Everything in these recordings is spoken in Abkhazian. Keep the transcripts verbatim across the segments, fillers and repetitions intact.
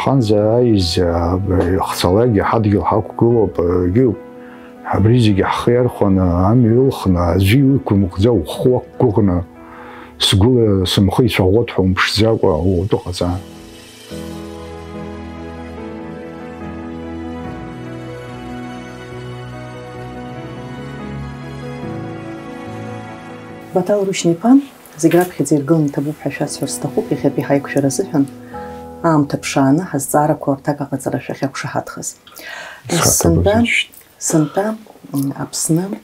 Ҳанӡа ааиз, а, ихцалакгьы ҳадгьыл ҳақәгылоуп, егьиуп. Абри зегьы ҳхы иархәаны, амҩа ылхны, аӡәы иуқәымхӡа ухы уақәгәыӷны, сгәыла сымхы ицәаӷәот ҳәа умԥшӡакәа, утәы ҟаҵа. Баҭал Рушьни-иԥа, зегь раԥхьаӡа иргыланы иҭабуп ҳәа шәасҳәар сҭахуп иахьатәи ҳаиқәшәара азыҳәан, аамҭа ԥшааны ҳазҵаарақәа рҭак аҟаҵара шәахьақәшаҳаҭхаз. Сынтәа, сынтәа, м, Аԥсны, а,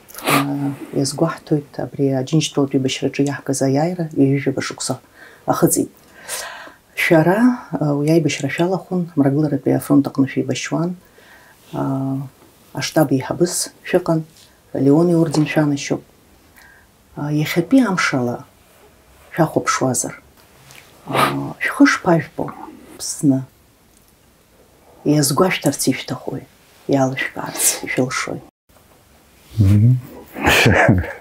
иазгәаҳҭоит абри Аџьынџьтәылатә еибашьраҿы иаҳкыз аиааира ҩажәижәаба шықәса ахыҵит. Шәара, а, уи аибашьра шәалахәын, Мрагыларатәи афронт аҟны шәеибашьуан, а, аштаб еиҳабыс шәыҟан, Леон иорден шәанашьоуп. А, иахьатәи амшала шәахәаԥшуазар, а, шәхы шԥажәбо, Аԥсны? Иазгәашәҭарц ишәҭахуи, иалышәкаарц ишәылшои? Мгм.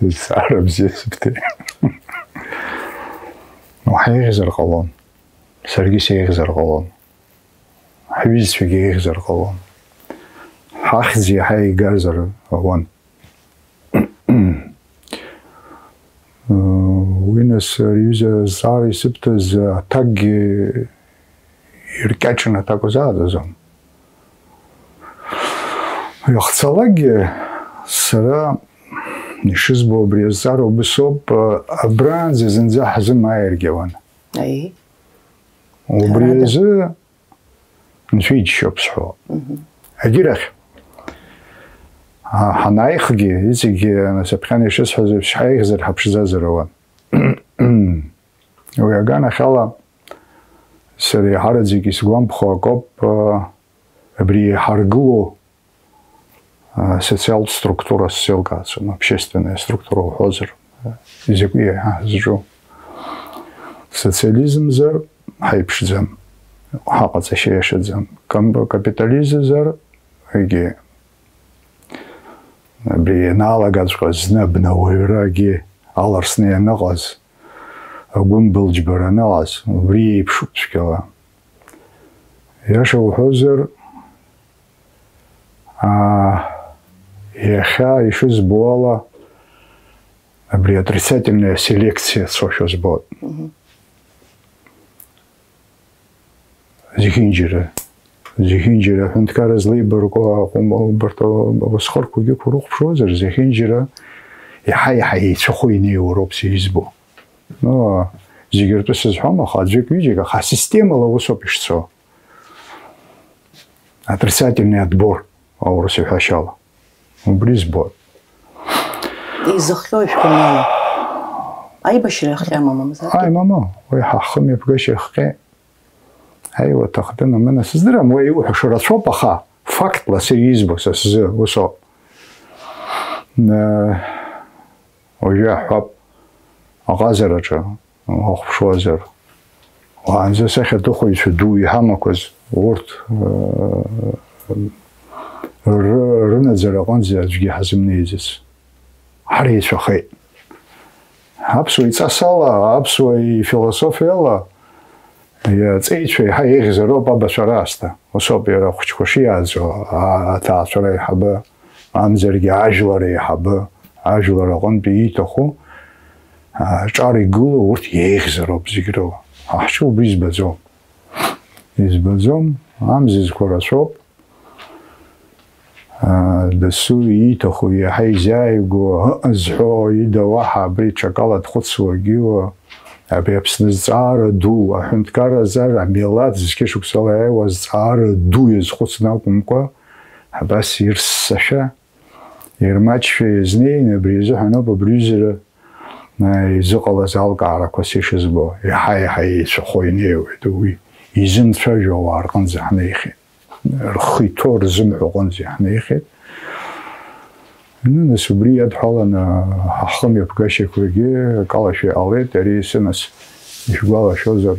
Зҵаара бзиа сыбҭеит. Уаҳа еиӷьзар ҟалон. Саргьы сеиӷьзар ҟалон. Ҳҩызцәагьы еиӷьзар ҟалон. Ҳахьӡ иаҳа еигазар ауан. Уи нас ари аҩыза азҵаара исыбҭаз аҭакгьы иркьаҿны аҭак узааӡаӡом. Иахьцалакгьы сара ишызбо абри азҵаара убасоуп, абраанӡа зынӡа ҳзымааиргьы ауан. Аиеи. Убри Ҳәарада. Азы Анцәа иџьшьоуп сҳәо. Мгм. Егьирахь, а, ҳанааихгьы, иҵегьгьы насыԥхьан ишысҳәаз еиԥш, ҳаиӷьзар ҳаԥшӡазар ауан. Уи аганахьала, сара еиҳараӡак исгәамԥхо акоуп, а, абри иҳаргыло, а, социалтә структура сзеилкааӡом, общественная структура уҳәозар, а, изакәи иаҳа зҿу? Социализмзар ҳаиԥшӡам, ҳаҟаҵашьа иашаӡам. Кам-, капитализмзар егьи абри ианалагаҵәҟьа зны абнауаҩрагьы аларсны ианыҟаз, агәымбылџьбара аныҟаз, убри еиԥшуп цәгьала. Иаша уҳәозар, аа, иахьа ишызбо ала, абри отрицательная селекциа цошәа збоит. Мгм. Зехьынџьара, зехьынџьара аҳәынҭқарра злеибарку аҟәым-, убарҭ ауасхырқәагьы урыхәаԥшуазар, зехьынџьара иаҳа-иаҳа еицәахо инеиуа роуп са избо. Ну, зегьы ртәы сызҳәом, аха аӡәык-ҩыџьак, аха асистемала усоуп ишцо. Отрицательный отбор, аурыс иҳәашьала. Убри збоит. Изыхҟьои шәгәанала? Аибашьра иахҟьама, мамзаргьы? Ааи, мамоу, уи ҳахымҩаԥгашьа иахҟьеит. Аиуа, аҭахӡам, амына сыздырам, уи иуҳәаша рацәоуп, аха фактла са избо, са сзы, усоуп. Э, уажәы иаҳҳәап, аҟазараҿы уахәаԥшуазар, уаанӡа асахьаҭыхыҩцәа ду иҳамақәаз урҭ, э, ры-, рынаӡара аҟынӡа аӡәгьы ҳазымнеиӡац. Ҳреицәахеит. Аԥсуа иҵасала, аԥсуа ифилософиала, иаҵеицәа еиҳа еиӷьзароуп абацәа раасҭа. Усоуп иара ахәыҷқәа шиааӡо, а-, аҭаацәара аиҳабы, мамзаргьы ажәлар аиҳабы, ажәлар аҟынтәи ииҭаху, а, аҿар игылоу урҭ иеиӷьзароуп зегь рыла. Ҳа ҳҿы убри избаӡом. Избаӡом, амзызқәа рацәоуп. Аа, дасу ииҭаху иаҳа изааигәоу, ыҟа зҳәо ида уаҳа абри ҽакала дхәыцуагьы ыҟоуп. Абри Аԥсны зҵаара ду, аҳәынҭқарра азар, амилаҭ зқьышықәсала иааиуа азҵаара ду иазхәыцны акәымкәа, абас ирссашәа, ирмаҷшәа иазнеин, абри азыҳәан ауп абри аҩызара, аа, изыҟалаз алкаарақәа са ишызбо. Иаҳа-иаҳа еицәахо инеиуеит, уи изымцәажәо ауаа рҟынӡа ҳнеихьеит. Рхы иҭоу рзымҳәо аҟынӡа иаҳнеихьеит. Ну, нас убри иадҳәаланы ҳахымҩаԥгашьақәагьы акалашәа иҟалеит. Ари асы нас ишәгәалашәозар,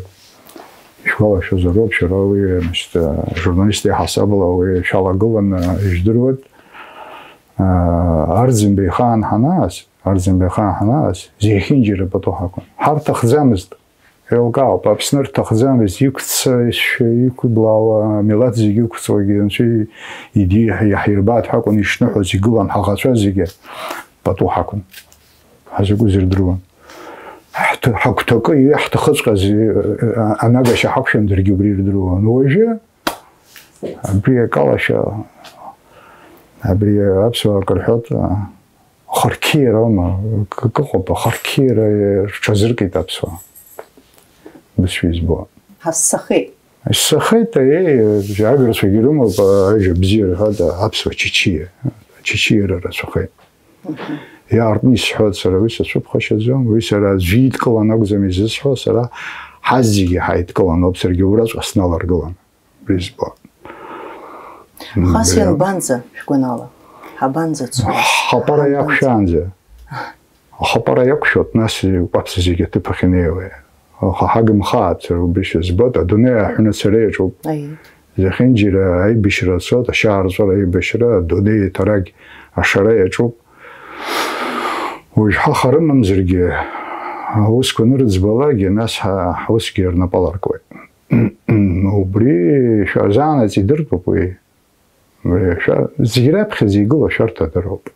ишәгәалашәозароуп, шәара уи, значит, журналист иаҳасабала уи шәалагыланы ижәдыруеит. Арӡынба ихаан ҳанааз, Арӡынба ихаан ҳанааз, зехьынџьара пату ҳақәын. Ҳарҭахӡамызт. Еилкаауп, Аԥсны рҭахӡамызт, иқәццашәа иқәыблаауа амилаҭ зегьы ықәҵуагьы Анцәа иди-, иаҳирбааит ҳәа акәын ишныҳәоз, игылан ҳаӷацәа зегьы пату ҳақәын. Ҳазакәыз ирдыруан. Ҳҭ-, ҳагәҭакы иаҳҭахыҵәҟьаз, э, анагашьа ҳақәшәан, даргьы убри ирдыруан. Уажәы абри акалашәа, абри аԥсуаа акы рҳәоит, а, Харқьиараума, к-, кыҟоуп, ахарқьиара рҽазыркит аԥсуаа. Бызшәа избо. Ҳассахеит. Ссахеит, аиеи, агырцәагьы рымоуп, ажәа бзиа рҳәоит, аԥсуа чычиа. Ачычиара рацәахеит. Мгм. Иаартны исҳәоит сара, уи сацәыԥхашьаӡом, уи сара аӡәы идкылан акәӡам изысҳәо, сара ҳазегьы ҳаидкылан ауп, саргьы ураҵәҟьа сналаргылан. Избо. Хас Мм, ианбанӡа, шәгәанала? Ҳабанӡацо? Ҳхапара Ҳабанӡа? Иақәшәаанӡа. Ахапара иақәшәоит, нас иҟәаԥса зегьы аҭыԥ ахь инеиуеит. Аха ҳагымхааит, сара убришьа збоит, адунеи аҳәынҭцара иаҿуп. Аиеи. Зехьынџьара аибашьра ацоит, ашьаарҵәыра аибашьра, адунеи еиҭарак ашара иаҿуп. Уажә ҳаха рымамзаргьы, аусқәа анырыӡбалакгьы, нас ҳа-, ҳусгьы рнапы аларкуеит. Убри шәарзаанаҵ идыртәуп уи. Мра, шәа-, зегь раԥхьаӡа игылоу ашәарҭадара ауп.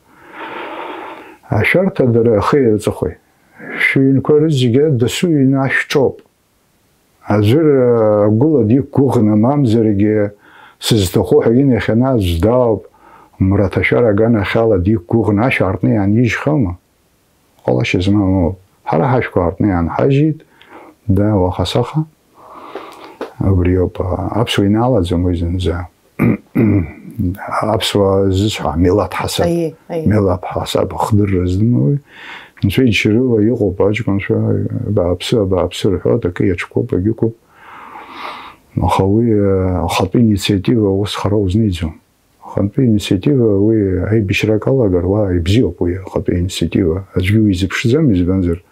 Ашәарҭадара ахи аҵыхәеи. Шәыҩнқәа рызегьы дасу ҩны ашәҿоуп. Аӡәыр, а, агәыла диқәгәыӷны, мамзаргьы сызҭаху ҳәа инахьаназ даауп, мраҭашәара аганахьала диқәгәыӷны ашә аартны иаанижьхьоума? Ҟалашьа змамоу. Ҳара ҳашәқәа аартны иаанҳажьит, да, уаха-саха. Убриоуп, а, аԥсуа инаалаӡом уи зынӡа. Аԥсуаа ззысҳәа, милаҭ ҳасаб. Аиеи, аиеи. Милаҭ ҳасаб ахдырра змоуи. Нцәа ичарыла иҟоуп аҷкәынцәа, абааԥсы, абааԥсы рҳәоит, акы иаҿқәоуп, агьықәуп. Аха уи, а, ахатәы инициатива ус хара узниӡом. Ахантәи инициатива уи аибашьрак алагар, уа ибзиоуп уи ахатәы инициатива. Аӡәгьы уизыԥшӡам, избанзар,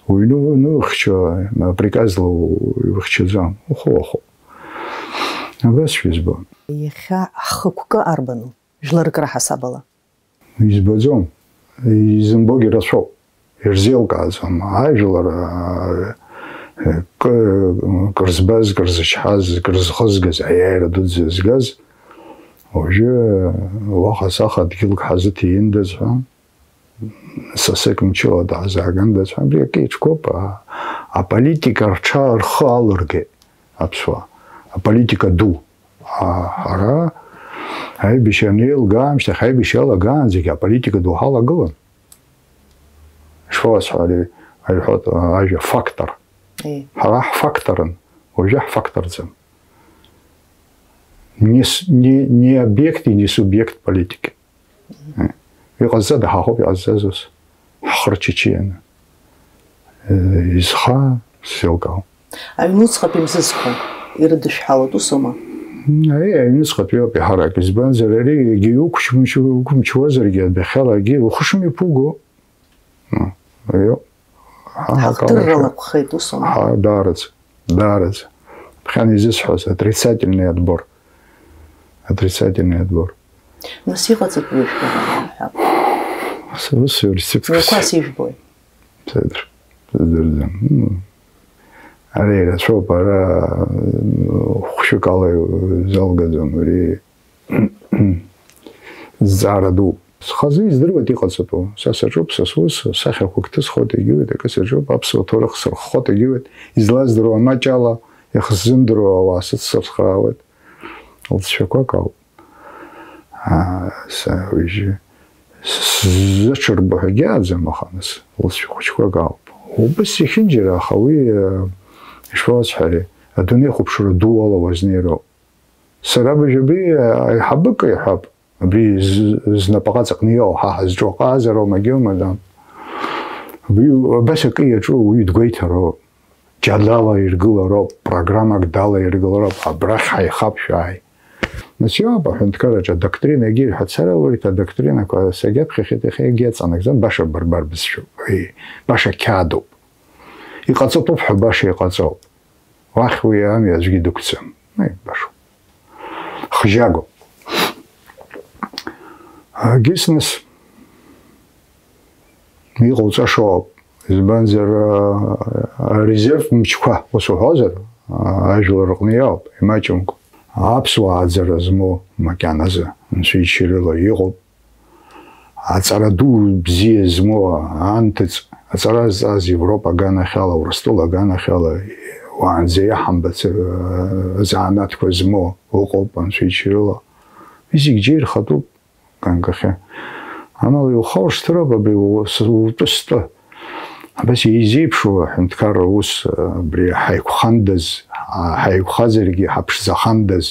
уҩны уанухьчо, априказла у-, иухьчаӡам, ухы уахәо. Абас шәызбо. Иахьа ҳхықәкы арбану, жәларык раҳасабала? Избаӡом, изымбогьы рацәоуп. Ирзеилкааӡом ажәлар, аа, кы-, кырзбаз, кырзычҳаз, кырзхызгаз, аиааира дуӡӡа згаз, уажәы уаҟа-саҟа дгьылк ҳазыҭииндаз ҳәа, сасык мчыла даҳзаагандаз ҳәа, абри акы иҿқәоуп, а-, аполитика рҽа-, рхы алыргеит аԥсуаа, аполитика ду. А-, ҳара аибашьра анеилга аамышьҭахь, аибашьра иалагаанӡагьы аполитика ду ҳалагылан. Ишԥауасҳәари, ари ҳәа, ажәа фактор. Ии. Ҳара ҳфакторын, уажәы ҳфакторӡам. Не с-, не, не объект и не субъект политики. Иҟазҵада, ҳаҟоуп иҟазҵаз ус. Ҳхырчычианы. Изха сзеилкаауам. Аҩнуҵҟатәи мзызқәа ирыдышәҳалоит, усоума? Аиеи, аҩнуҵҟатәи ауп иаҳарак, избанзар, ари егьа иуқәшәымч-, уқәымчуазаргьы, адәахьалагьы ухы шымҩаԥуго. М, аиоу. Ҳа, ҳакалашәа. Ҳахдырра лакәхеит, усоума? Ҳа, даараӡа, даараӡа. Ԥхьан изысҳәаз, отрицательный отбор. Отрицательный отбор. Нас иҟаҵатәу ишәҳәар ҳәа. Ус, ус рецептқәа. Мҩақәас ижәбои? Сыдыр-, сыздырӡом. М. Ара ирацәоуп, ара, м, хәшәык ала изалгаӡом ари. Зҵаара дууп. Схазы издыруеит иҟаҵатәу. Са саҿуп, са сус, сахьақәак ҭысхуеит, егьиуеит, акы саҿуп, аԥсуа ҭоурых сырххоит, егьиуеит, излаздыруа маҷ ала, иахсзымдыруа ауаа сыццыԥхраауеит. Лҵшәақәак ауп. Аа, са уажәы с-, сзыҽырбо ҳәагьы ааӡам, аха нас, лҵшәа хәыҷқәак ауп. Убыс зехьынџьара, аха уи, э, ишԥауасҳәари, адунеи ахәаԥшра ду ала уазнеироуп. Сара абыржәы абри, э, аиҳабык иҳәап, абри з-, знапаҟа ҵаҟны иҟоу, ҳа ҳазҿу аҟазароума, егьоума, дан. Абри абас акы иаҿу уаҩы дгәеиҭароуп. Џьадала иргылароуп, программак далаиргылароуп, абрахь ҳаихап, шәааи. Нас иоуп аҳәынҭқарраҿы адоктринагьы ирҳәоит, сара урҭ адоктринақәа сагьаԥхьахьеит, иахьа егьаҵанакӡам, баша бырбар бызшәоуп, еи, баша қьаадуп. Иҟаҵатәуп ҳәа баша иҟаҵоуп. Уахь уи амҩа аӡәгьы дықәӡам. Еи, башоуп. Хжьагоуп. Агьыс нас иҟауҵашоуп. Избанзар, а, арезерв мчқәа, ус уҳәозар, а, ажәлар рҟны иоуп, имаҷымкәа. Аԥсуаа аӡара змоу макьаназы, анцәа иџьшьарыла иҟоуп. Аҵара ду бзиа змоу анҭыҵ, аҵара зҵаз Европа аганахьала, Урыстәыла аганахьала, уаанӡа иаҳамбац, а, занааҭқәа змоу ыҟоуп, анцәа иџьшьарыла. Уи зегь џьеи рхатәуп. Ганкахьы. Амала иухауршҭыроуп абри у-, с-, утәы стәы. Абас еизеиԥшуа аҳәынҭқарра аус, абри ҳаиқәхандаз, ҳа-, ҳаиқәхазаргьы ҳаԥшӡахандаз,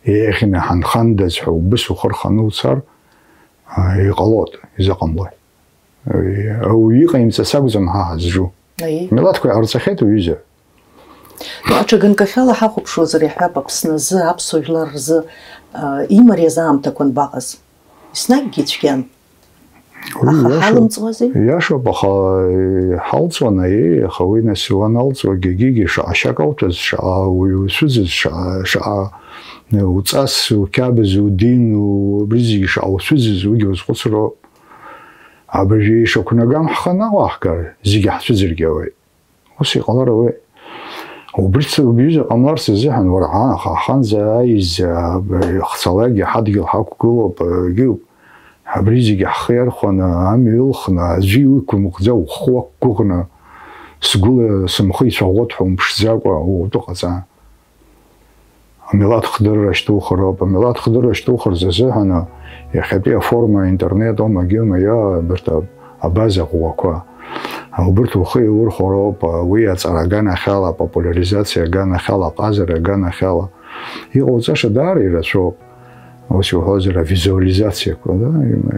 еиӷьны ҳанхандаз ҳәа убыс ухы рханы уцар, а, иҟалоит, изыҟамлои? Ауаҩы иҟаимҵац акәӡам ҳа ҳазҿу. Аиеи. Милаҭқәа иҟарҵахьеит уҩыза. Ну, аҽаганкахьала ҳахәаԥшуазар, иаҳҳәап, Аԥсны азы, аԥсуа жәлар рзы, а, имариаз аамҭақәа анбаҟаз? Еснагьгьы ицәгьан. Уи Аха иашоуп. Ҳалымҵуази? Иашоуп, аха, э, ҳалҵуан, аиеи, аха уи нас уаналҵуагь егьигьы шаҟа шьак ауҭаз, шаҟа уаҩы уцәыӡыз, шаҟа, шаҟа, э, уҵас, уқьабз, удин, у-, абри зегьы шаҟа уцәыӡыз, уигьы уазхәыцроуп. Абыржәы ишақәнагам ҳхы анаҟәаҳгар, зегьы ҳцәыӡыргьы ауеит. Ус иҟалар ауеит. Убрыцәгьа убҩыза ҟамларц азыҳәан, уара, ҳа-, ҳа-, ҳанӡа аиза, б-, ихцалакгьы ҳадгьыл ҳақәгылоуп, егьиуп. Абри зегьы ҳхы иархәаны, амҩа ылхны, аӡәы иуқәымхӡа ухы уақәгәыӷны, сгәыла сымхы ицәаӷәот ҳәа умԥшӡакәа, утәы ҟаҵа. Амилаҭ хдырра шьҭухыр ауп. Амилаҭ хдырра шьҭухырц азыҳәан, иахьатәи аформа, интернет, ома, гьома, иа, абарҭ а-, абаза ӷәӷәақәа. Убырҭ ухы иаурхәар ауп, уи аҵара аганахьала, апопуляризациа аганахьала, аҟазара аганахьала. Иҟауҵаша даара ирацәоуп. Ус иуҳәозар, авизуализациақәа, да,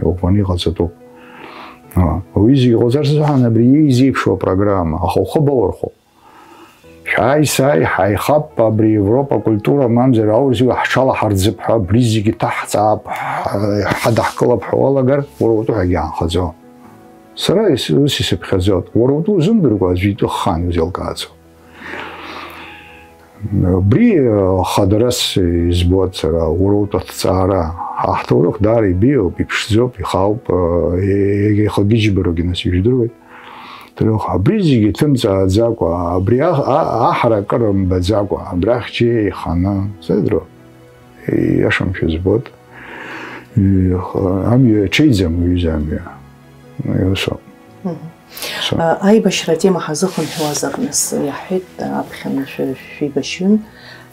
иӷәӷәаны иҟаҵатәуп. А, уи зегьы ҟауҵарц азыҳәан абри еизеиԥшу апрограмма, аха ухы баурхәап. Шәааи, сааи, ҳаихап, абри Европа культура мамзар аурыс ҳҽалаҳарӡып ҳәа, абри зегьы ҭаҳҵаап, ҳа-, ҳадаҳкылап ҳәа уалагар, уара утәы ҳәагьы аанхаӡом. Сара ис-, ус исыԥхьаӡоит, уара утәы узымдыркәа аӡәы итәы хан иузеилкааӡом. Убри, э, хадарас избоит сара, уара утәы аҭҵаара. Ҳа ҳҭоурых даара ибеиоуп, иԥшӡоуп, ихаауп, э, егьа ихагьы џьбарагьы нас ижәдыруеит. Ҭоурых, абри зегьы ҭымҵааӡакәа, абри аҳ-, а-, аҳаракыра мбаӡакәа, абрахь џьеи еиханы, сеидру, ииашамшәа збоит. Ҩ-, амҩа аҽеиӡам, уҩыза амҩа. Иусоуп. Мгм. Ус. А, аибашьра атема ҳазыхынҳәуазар, нас, иаҳҳәеит, аԥхьан шәы-, шәеибашьҩын,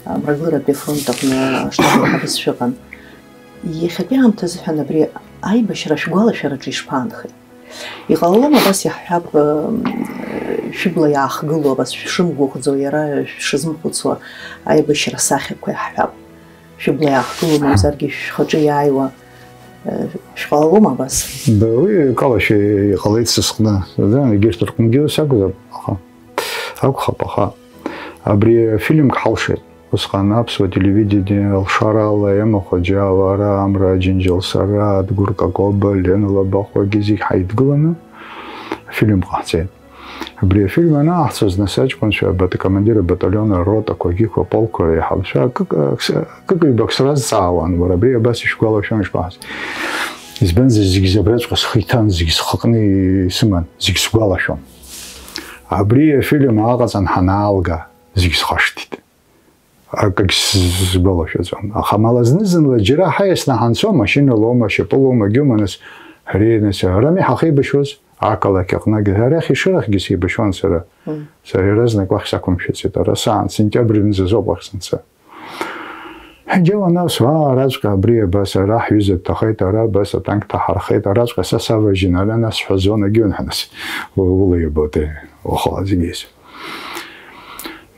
а, Мрагыларатәи афронт аҟны аштаб еиҳабыс шәыҟан. Иахьатәи аамҭазыҳәан абри аибашьра шәгәалашәараҿы ишԥаанхеи? Иҟалалома абас иаҳҳәап, м, шәыбла иаахгыло, абас шәшымгәыӷӡо, иара шәшазымхәыцуа аибашьра сахьақәа иаҳҳәап? Шәыбла иаахгыло, мамзаргьы шәхаҿы иааиуа, э, шәҟалалома абас? Ба, уи акалашәа иҟалеит са сҟны. Егьырҭ рҟынгьы ус акәзар, аха, акәхап, аха абри афильмк ҳалшеит. Усҟан аԥсуа телевидение алшарала, Ема Хоџьал, ара, Амра Аџьынџьал, сара, Адгәыр Какоба, Лена Лабахәагьы зегь ҳаидгыланы афильм ҟаҳҵеит. Абри афильм анааҳҵоз, нас аҷкәынцәа, абат-, акомандир абаталион аротақәа, агьиқәа, аполқәа реиҳабацәа акык-, акс-, акык-ҩбак сразҵаауан, уара, абри абас ишәгәалашәом, ишԥаҳәаз? Избанзар, зегь абраҵәҟьа схы иҭан, зегь схаҟны исыман, зегь сгәалашәон. Абри афильм аҟаҵан ҳанаалга, зегь схашҭит. Акагь сзгәалашәаӡом. Аха амала зны-зынла џьара ҳаиасны ҳанцо, машьыналоума, шьапылоума, гьуманыс, ҳреиныс, арами ҳахеибашьуаз, ақалақь аҟнагь, арахь ишырахьгьы сеибашьуан сара. Мм. Сара иаразнак уахь сақәымшәацит, ара саан, сентиабр мзазоуп уахь санца. Џьа уанаус, аа, араҵәҟьа абри абас, ара ҳҩыза дҭахеит, ара абас атанк ҭаҳархеит, араҵәҟьа са саважьын, ара нас ҳәа зонагьы унҳәаныс, у-, ула иабоит, уахала зегьы.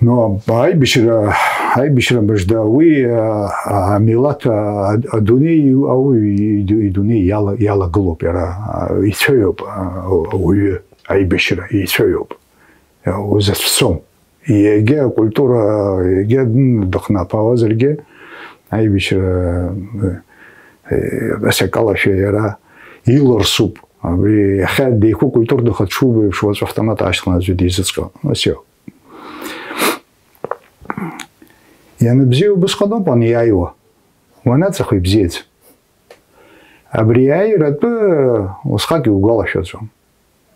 Но аибашьра, аибашьра мыжда, уи, а, а, амилаҭ, а, а, адунеи, ауаҩы иду-, идунеи иала-, иалагылоуп иара, а, ицәаҩоуп, а, ауаҩы аибашьра, ицәаҩоуп. Узацәцом. Егьа акультура, егьа дын дыхнаԥаауазаргьы, аибашьра, э, э, асакалашәа иара илырсуп. Абри иахьа деиқәу культурныха дшубо еиԥш, уаҵәы автомат аашьҭхны аӡәы дизыҵҟьо. Ус иоуп. Ианыбзиоу убысҟаноуп уаниааиуа. Уанаҵахо ибзиаӡам. Абри аиратәы усҟак иугәалашәаӡом.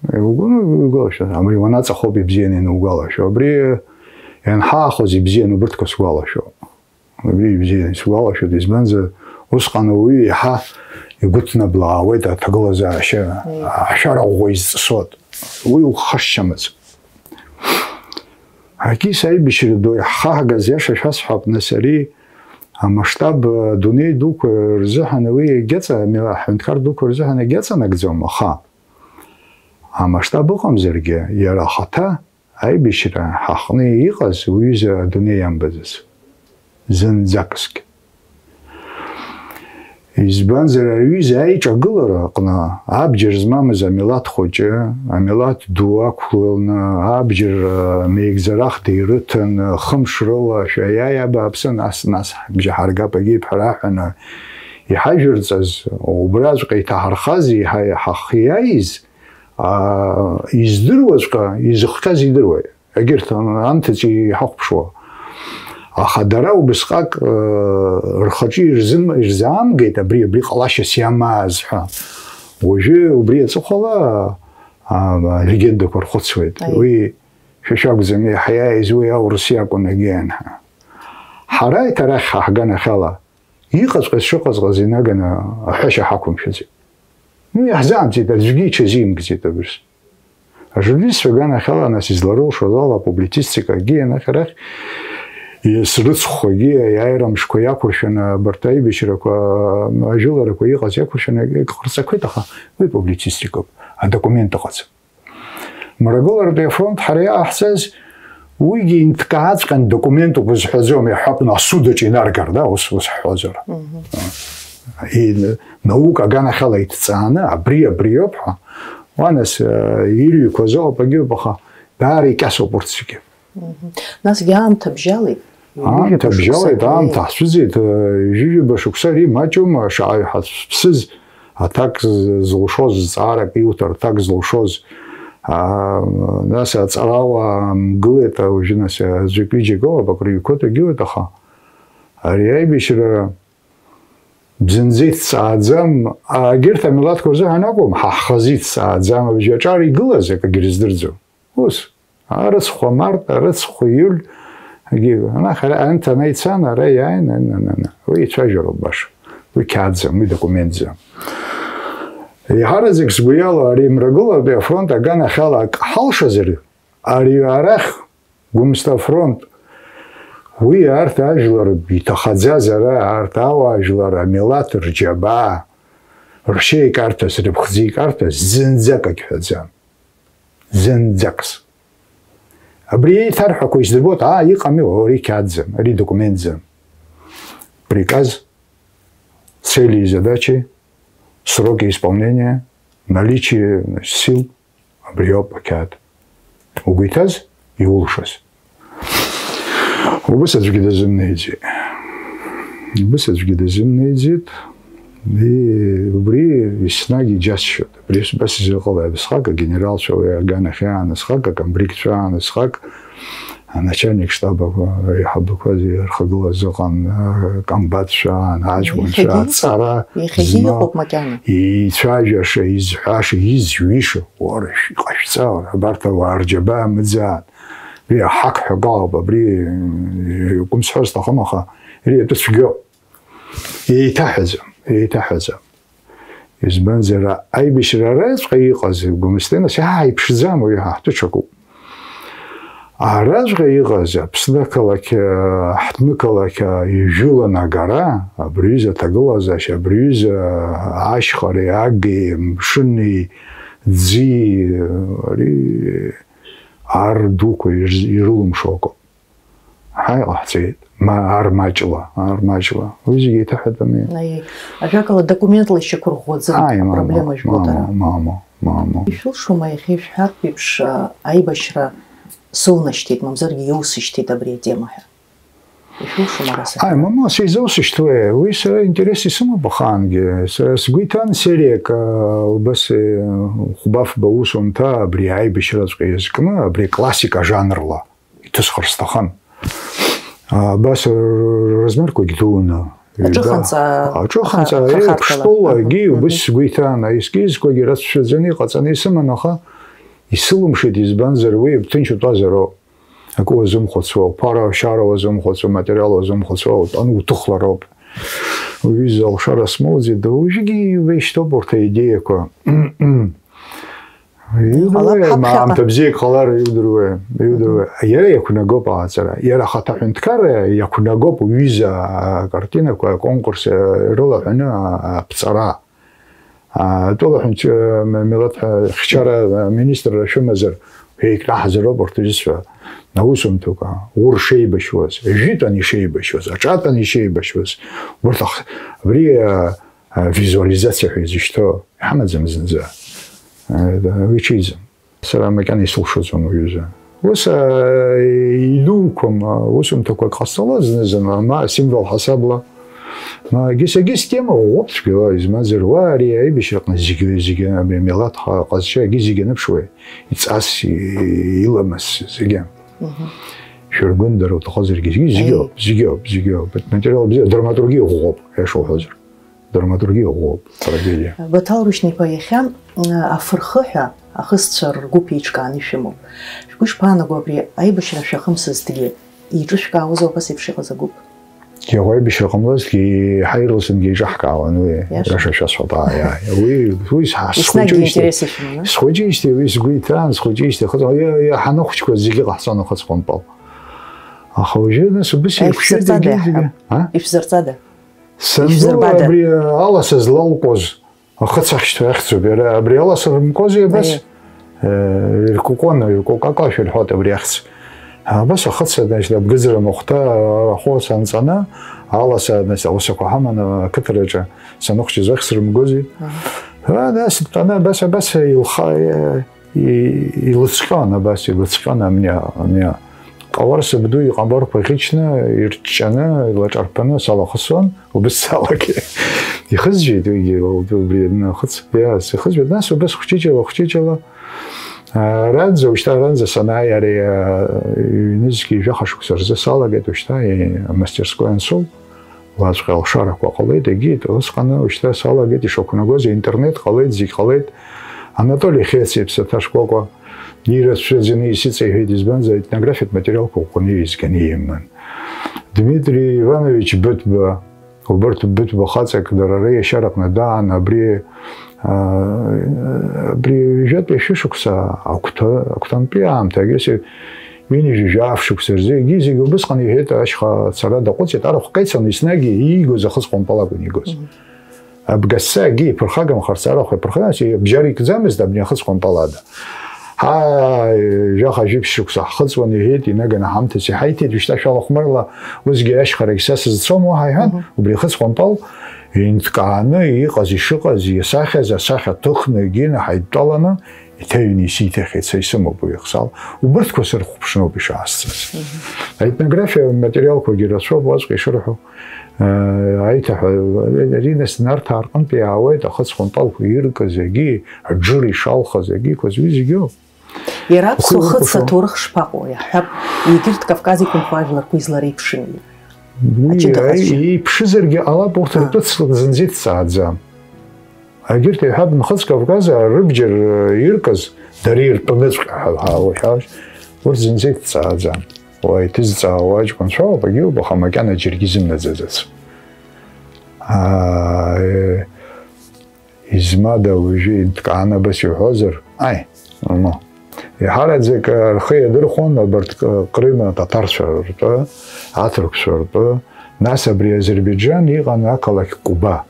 Иугәы-, иугәалашәа, абри уанаҵахоуп ибзианы ианугәалашәо. Абри ианҳаахоз ибзианы убырҭқәа сгәалашәо. Убри ибзианы исгәалашәоит, избанзар, усҟан ауаҩы еиҳа игәы ҭнаблаауеит аҭагылазаашьа, Мм. ашәара ӷәӷәа изҵысуеит. Уи ухашьцамызт. Акис аибашьра ду иаҳхаҳгаз, иаша шәасҳәап, нас ари амасштаб, адунеи дуқәа рзыҳәан уи егьаҵа-, амила-, аҳәынҭқар дуқәа рзыҳәан егьаҵанакӡом, аха амасштаб ыҟамзаргьы, иара ахаҭа аибашьра ҳаҟны иҟаз уҩыза адунеи иамбаӡац. Зынӡакзгь. Избанзар, ари аҩыза аиҿагылара аҟны абџьар змамыз амилаҭ хәыҷы, амилаҭ ду ақәланы, абџьар, а, меигӡарахда ирыҭан, хымш рыла, шәаиааи абааԥсы, нас, нас ҳбжьы ҳаргап, егьи бҳәара ҳәаны иҳажәырҵаз, убраҵәҟьа иҭаҳархаз, иҳа-, ҳахиааиз, аа, издыруаҵәҟьа, изыхҟьаз идыруеит. Егьырҭ анҭыҵ иҳахәаԥшуа. Аха дара убысҟак, э, рхаҿы ирзым-, ирзаамгеит абри, абри ҟалашьас иамааз ҳәа. Уажәы убри аҵыхәала, а, легендақәа рхәыцуеит. Аиеи. Уи шәа шәакәӡам, иаҳа иааиз уи аурыс иакәын, егьи анҳа. Ҳара еиҭа арахь ҳа ҳганахьала, иҟаҵәҟьаз шыҟаҵәҟьаз инаганы аҳәашьа ҳақәымшәаӡеит. Ну, иаҳзаамҵит, аӡәгьы иҽазимкӡеит абырс. Ажурналистцәа аганахьала нас изларылшоз ала апублицистикагьы анахь арахь срыцхәагьы аиааира мшқәа иақәыршәаны абарҭ аибашьрақәа, ажәыларақәа иҟаз иақәыршәаны егьҟарҵақәеит, аха уи публицистикоуп, адокумент ыҟаӡам. Мрагыларатәи афронт ҳара иааҳҵаз уигьы инҭкааҵәҟьан документуп узҳәаӡом, иаҳҳәап, ну, асудаҿ инаргар, да, ус, ус ҳҳәозар. Мгм. И-, наука аганахьала иҭҵааны, абри, абриоуп ҳәа, уа нас, э, ирҩқәа азоуп, агьоуп, аха даара икьасоуп урҭ зегьы. Мгм. Насгьы аамҭа бжьалеит. Аамҭа Ҩажәаба шықәса бжьалеит, ҭоуеит. Аамҭа ҳцәыӡит, э, ҩажәаба шықәса ари маҷума, шаҟаҩ ҳацәԥсыз, аҭак з-, зылшоз, зҵаарак иуҭар, аҭак зылшоз, аа, нас аҵарауаа мгылеит, уажәы нас аӡәык-ҩыџьак ыҟоуп, акры иҩқәоуп, егьиуеит, аха ари аибашьра бзанҵы иҭҵааӡам, егьырҭ амилаҭқәа рзыҳәан акәым, ҳа ҳхазы иҭҵааӡам, абжьаҿар игылаз акгьы рыздырӡом. Ус, арыцхә амарт, арыцхә ииуль, егьи, анахь ара, анҭ анаицан, ара иааин, ан-, ан-, ан-, уи ицәажәароуп баша, уи қьаадӡам, уи документӡам. Еиҳараӡак сгәы иалоу, ари Мрагылатәи афронт аганахьала ак ҳалшазар, ари арахь Гәымсҭа афронт, уи арҭ ажәлар иҭахаӡаз ара, арҭ ауаажәлар, амилаҭ рџьабаа, ршьеикарҭас, рыԥхӡеикарҭас зынӡак агьҳәаӡам. Зынӡакс. Абри еиҭарҳәақәо исдырбоит, аа, иҟами, уара, иқьаадӡам, ари документӡам. Приказ, цели и задачи, сроки исполнения, наличие, значит, сил, абриоуп ақьаад. Угәы иҭаз, иулшаз. Убыс аӡәгьы дазымнеиӡеит. Убыс аӡәгьы дазымнеиӡеит. И-, убри еснагь иџьасшьоит. Абри ас-, абас изыҟалеи абасҟак, агенералцәа уи аганахь иаанысхак, акомбригцәа аанысхак, аначальник штаб еиҳабақәа рхагылазы ыҟан, акомбатцәа аан, аҷкәынцәа, иахьагьы аҵара иҟоуп, иахьагьы змоу, иҟоуп макьана. Ицәажәаша, изҳәаша, изҩыша, уара, шәҟашәҵа, уара, абарҭ ауаа рџьабаа мыӡаан. Уи аҳақ ҳәа акы ыҟоуп, абри, м, иакәым сҳәар сҭахым, аха иара итәы цәгьоуп. Еиҭаҳәаӡам, еиҭаҳәаӡам. Избанзар, аибашьра араҵәҟьа иҟаз, Гәымсҭа, нас иааиԥшӡам, уи ҳа ҳтәы ҽакуп. Араҵәҟьа иҟаз Аԥсны ақалақь, ҳҭнықалақь ижәылан агара, абри аҩыза аҭагылазаашьа, абри аҩыза ашьхареи, агеи, мшыни, ӡи, ари ар дуқәа ирз-, ирылымшо акоуп. Ҳа иҟаҳҵеит, ма-, ар маҷла, ар маҷла. Уи зегьы еиҭаҳәатәым. Аиеи. Ажәакала, документла ишьақәырӷәӷәаӡом. Ааи, мамоу, апроблема жәбоит ара. Мамоу, мамоу, мамоу. Ишәылшома иахьа ишәҳәартә еиԥш, а, аибашьра сылнашьҭит, мамзаргьы иусышьҭит абри атема ҳәа? Ишәылшома ара сара? Ааи, мамоу, сизусышьҭуеи? Уи сара интерес исымоуп ахаангьы. Сара сгәы иҭан сериак, а, убас, э, хәба-фба усумҭа абри аибашьраҵәҟьа иазкны, абри классика жанрла иҭысхыр сҭахын. Абас р-, размерқәагь дуны. Аҿыханҵа, аҿыханҵа, аха-, хырхарҭала. Еиԥштәылагьы, мгм, убыс сгәы иҭан, аескизқәагьы рацәшәаӡаны иҟаҵаны исыман, аха Исылымшеит, избанзар, уи ҭынч утәазароуп. Акы уазымхәыцуа, уԥара ашьара уазымхәыцуа, аматериал уазымхәыцуа, утәаны уҭыхлароуп. Уҩыза алшара смоуӡеит, уажәгьы иубеишьҭоуп урҭ аидеиақәа. Иудыруеи, ма ԥхьаҟа аамҭа бзиак ҟалар, иудыруеи, иудыруеи. Мгм. Иара иақәнагоуп аҟаҵара. Иара ахаҭа аҳәынҭқарра иақәнагоуп уҩыза акартинақәа, аконкурс, э, ирылаҳәаны, а-, аԥҵара. А, атәыла ҳәынҭ-, э, м-, милаҭ ҳәа хьчара, э, министрра шәымазар, еикраҳзароуп урҭ аҩызцәа. Аусумҭақәа, ур шеибашьуаз, жәытәан ишеибашьуаз, аҿатәан ишеибашьуаз, урҭ ах-, абри, э, э, визуализациа ҳәа изышьҭоу иҳамаӡам зынӡа. Э, да, уи ҽеиӡам. Сара макьана исылшаӡом уҩыза. Ус, а, идуқәам, а, усумҭақәак ҟасҵалоит зны-зынла, ма асимвол ҳасабла. Ма егьыс-егьыс тема ӷәӷәоуп цәгьала, измазар, уа ари аибашьраҟны зегьы, зегьы, абри амилаҭ ха-, ҟазшьа егьи зегьы аныԥшуеит, иҵас, и-, иламыс, зегьы. Мгм. Шәыргәындара уҭахозаргьы, зегьы, зегьы Еи. Ауп, зегьы ауп, зегьы ауп. Материал бзиа, драматургиа ӷәӷәоуп, аиаша уҳәозар. Драматургиа ӷәӷәоуп, трагедиа. Баҭал Рушьни-иԥа, иахьа, м, афырхаҳа ахысцәа ргәыԥ еиҿкааны ишәымоуп. Шәгәы ишԥаанаго абри аибашьра шәахымсызҭгьы? Еиҿышәкаауазу абас еиԥш иҟаз агәыԥ? Иаҳа аибашьра ҟамлазҭгьы, еиҳа ирласынгьы еиҿаҳкаауан уи, Иаша. Иаша шәасҳәап, ааи, ааи. Уи, уи сҳа-, Еснагь схәыҷижьҭеи, интерес ишәыман, а? Схәыҷижьҭеи уи сгәы иҭан, схәыҷижьҭеи, ахыҵ-, иа-, иа-, ҳанахәыҷқәаз зегьы ҟаҳҵон ахыҵ-хәымпал. Аха уажәы, нас, убыс еиқәшәаргьы Ишәзырҵада зегьы, иаҳҳәап? А? Ишәзырҵада? Санду Ишәзырбада? Абри аласа злалкуаз ахыц ахьшьҭоу ахьӡуп иара. Абри аласа рымгози абас? Аиеи. Э, иркәыкәуан, иркәыкәакәашәа ирҳәоит абри ахьӡ. Абас ахыц, значит, абгыӡра махәҭа ахәы санҵаны, аласа, значит, ауасақәа ҳаманы ақыҭараҿы саныхәҷыз ахьӡ рымгози? Аҳа. А, нас дтәаны абас, абас илха-, э, И-, илыцҟьон, абас илыцҟьон амни, амни. Ҟалар сабду иҟабарқәа ӷьычны, ирҷҷаны, илаҿарԥаны салахысуан, убыс салагеит. Ихызжәеит уигьы, убри анахыҵ, иа, сихызжәеит. Нас убыс хәҷыҷала, хәҷыҷала, а, аранӡа, ушьҭа аранӡа санааи, ари, а, ҩнызқьи жәаха шықәса рзы салагеит, ушьҭа, и-, амастерской ансоу. Уаҵәҟьа алшарақәа ҟалеит, егьит, усҟаны уажәшьҭа салагеит, ишақәнагоз, аинтернет ҟалеит, зегь ҟалеит. Анатоли Хециа, Ԥсаҭа шкәакәа, ирацәаӡаны исыҵеиҳәеит, избанзар, аетнографиатә материалқәа ӷәӷәаны еизганы иман. Дмитри Иванович Быҭәба, убырҭ Быҭәба хаҵак дара реиашьараҟны даан, абри, аа, абри ҩажәатәи ашәышықәса агәҭа-, агәҭантәи аамҭа, егьыс Ҩынҩажәи жәаф шықәса рзы, егьи зегьы убысҟан иҳәеит, ашьха цара даҟәыҵит, арахә кеицалан, еснагь иигоз ахыцхәмпал акәын иигоз. Мгм. Абгасса акгьы иԥырхагамхарц арахә иаԥырхагамхарц, бџьар икӡамызт абни ахыцхәмпал ада. Ҳа, жәаха-жәиԥшь шықәса ҳхыҵуан, иҳәеит, инаганы ҳамҭас иҳаиҭеит, уажәшьҭа шәалахәмарла, усгьы ашьхарагь са сызцом уаҳа, иҳәан, Мгм. Убри ахыцхәмпал инҭкааны иҟаз, ишыҟаз, иасахьаз, асахьа ҭыхны, егьины ҳаидтәаланы, Иҭаҩны исиҭахьеит, са исымоуп уи ихсал. Убырҭқәа сырхәаԥшноуп ишаасҵаз. Мгм. Аетнографиа материалқәагьы рацәоуп, уаҵәҟьа ишырҳәо, э, аиҭаҳәа, Ринас Нарҭаа рҟынтә иаауеит, ахыцхәмпалқәа иркыз, егьи аџыр ишалхыз, егьиқәаз, уи зегьы. Иара аԥсуа Уқәы-, хыц уқәы-, аҭоурых шԥаҟоу? Иаҳҳәап, егьырҭ Кавказ иқәынхо ажәларқәа излареиԥшыми? Уи, Аҷыда ҟазшьа. Иԥшызаргьы ҟалап, урҭ А. ртәы ц-, зынӡа иҭҵааӡам. Егьырҭ, иҳәап, Нхыҵ Кавказ рыбџьар иркыз, дара иртәымыҵәҟьа ҳәа, ҳәа, ҳәа, урҭ зынӡа иҭҵааӡам. Уа иҭызҵаауа аҷкәынцәа ауп, егьиуп, аха макьана џьаргьы изымнаӡаӡац. Аа, э, измада уажәы инҭкааны абас иуҳәозар? Аи, ну. Еиҳараӡак рхы иадырхәон абарҭ Қ-, Ҟрым атаҭарцәа ртәы, аҭырқәцәа ртәы, нас абри Азербайџан иҟан ақалақь Куба.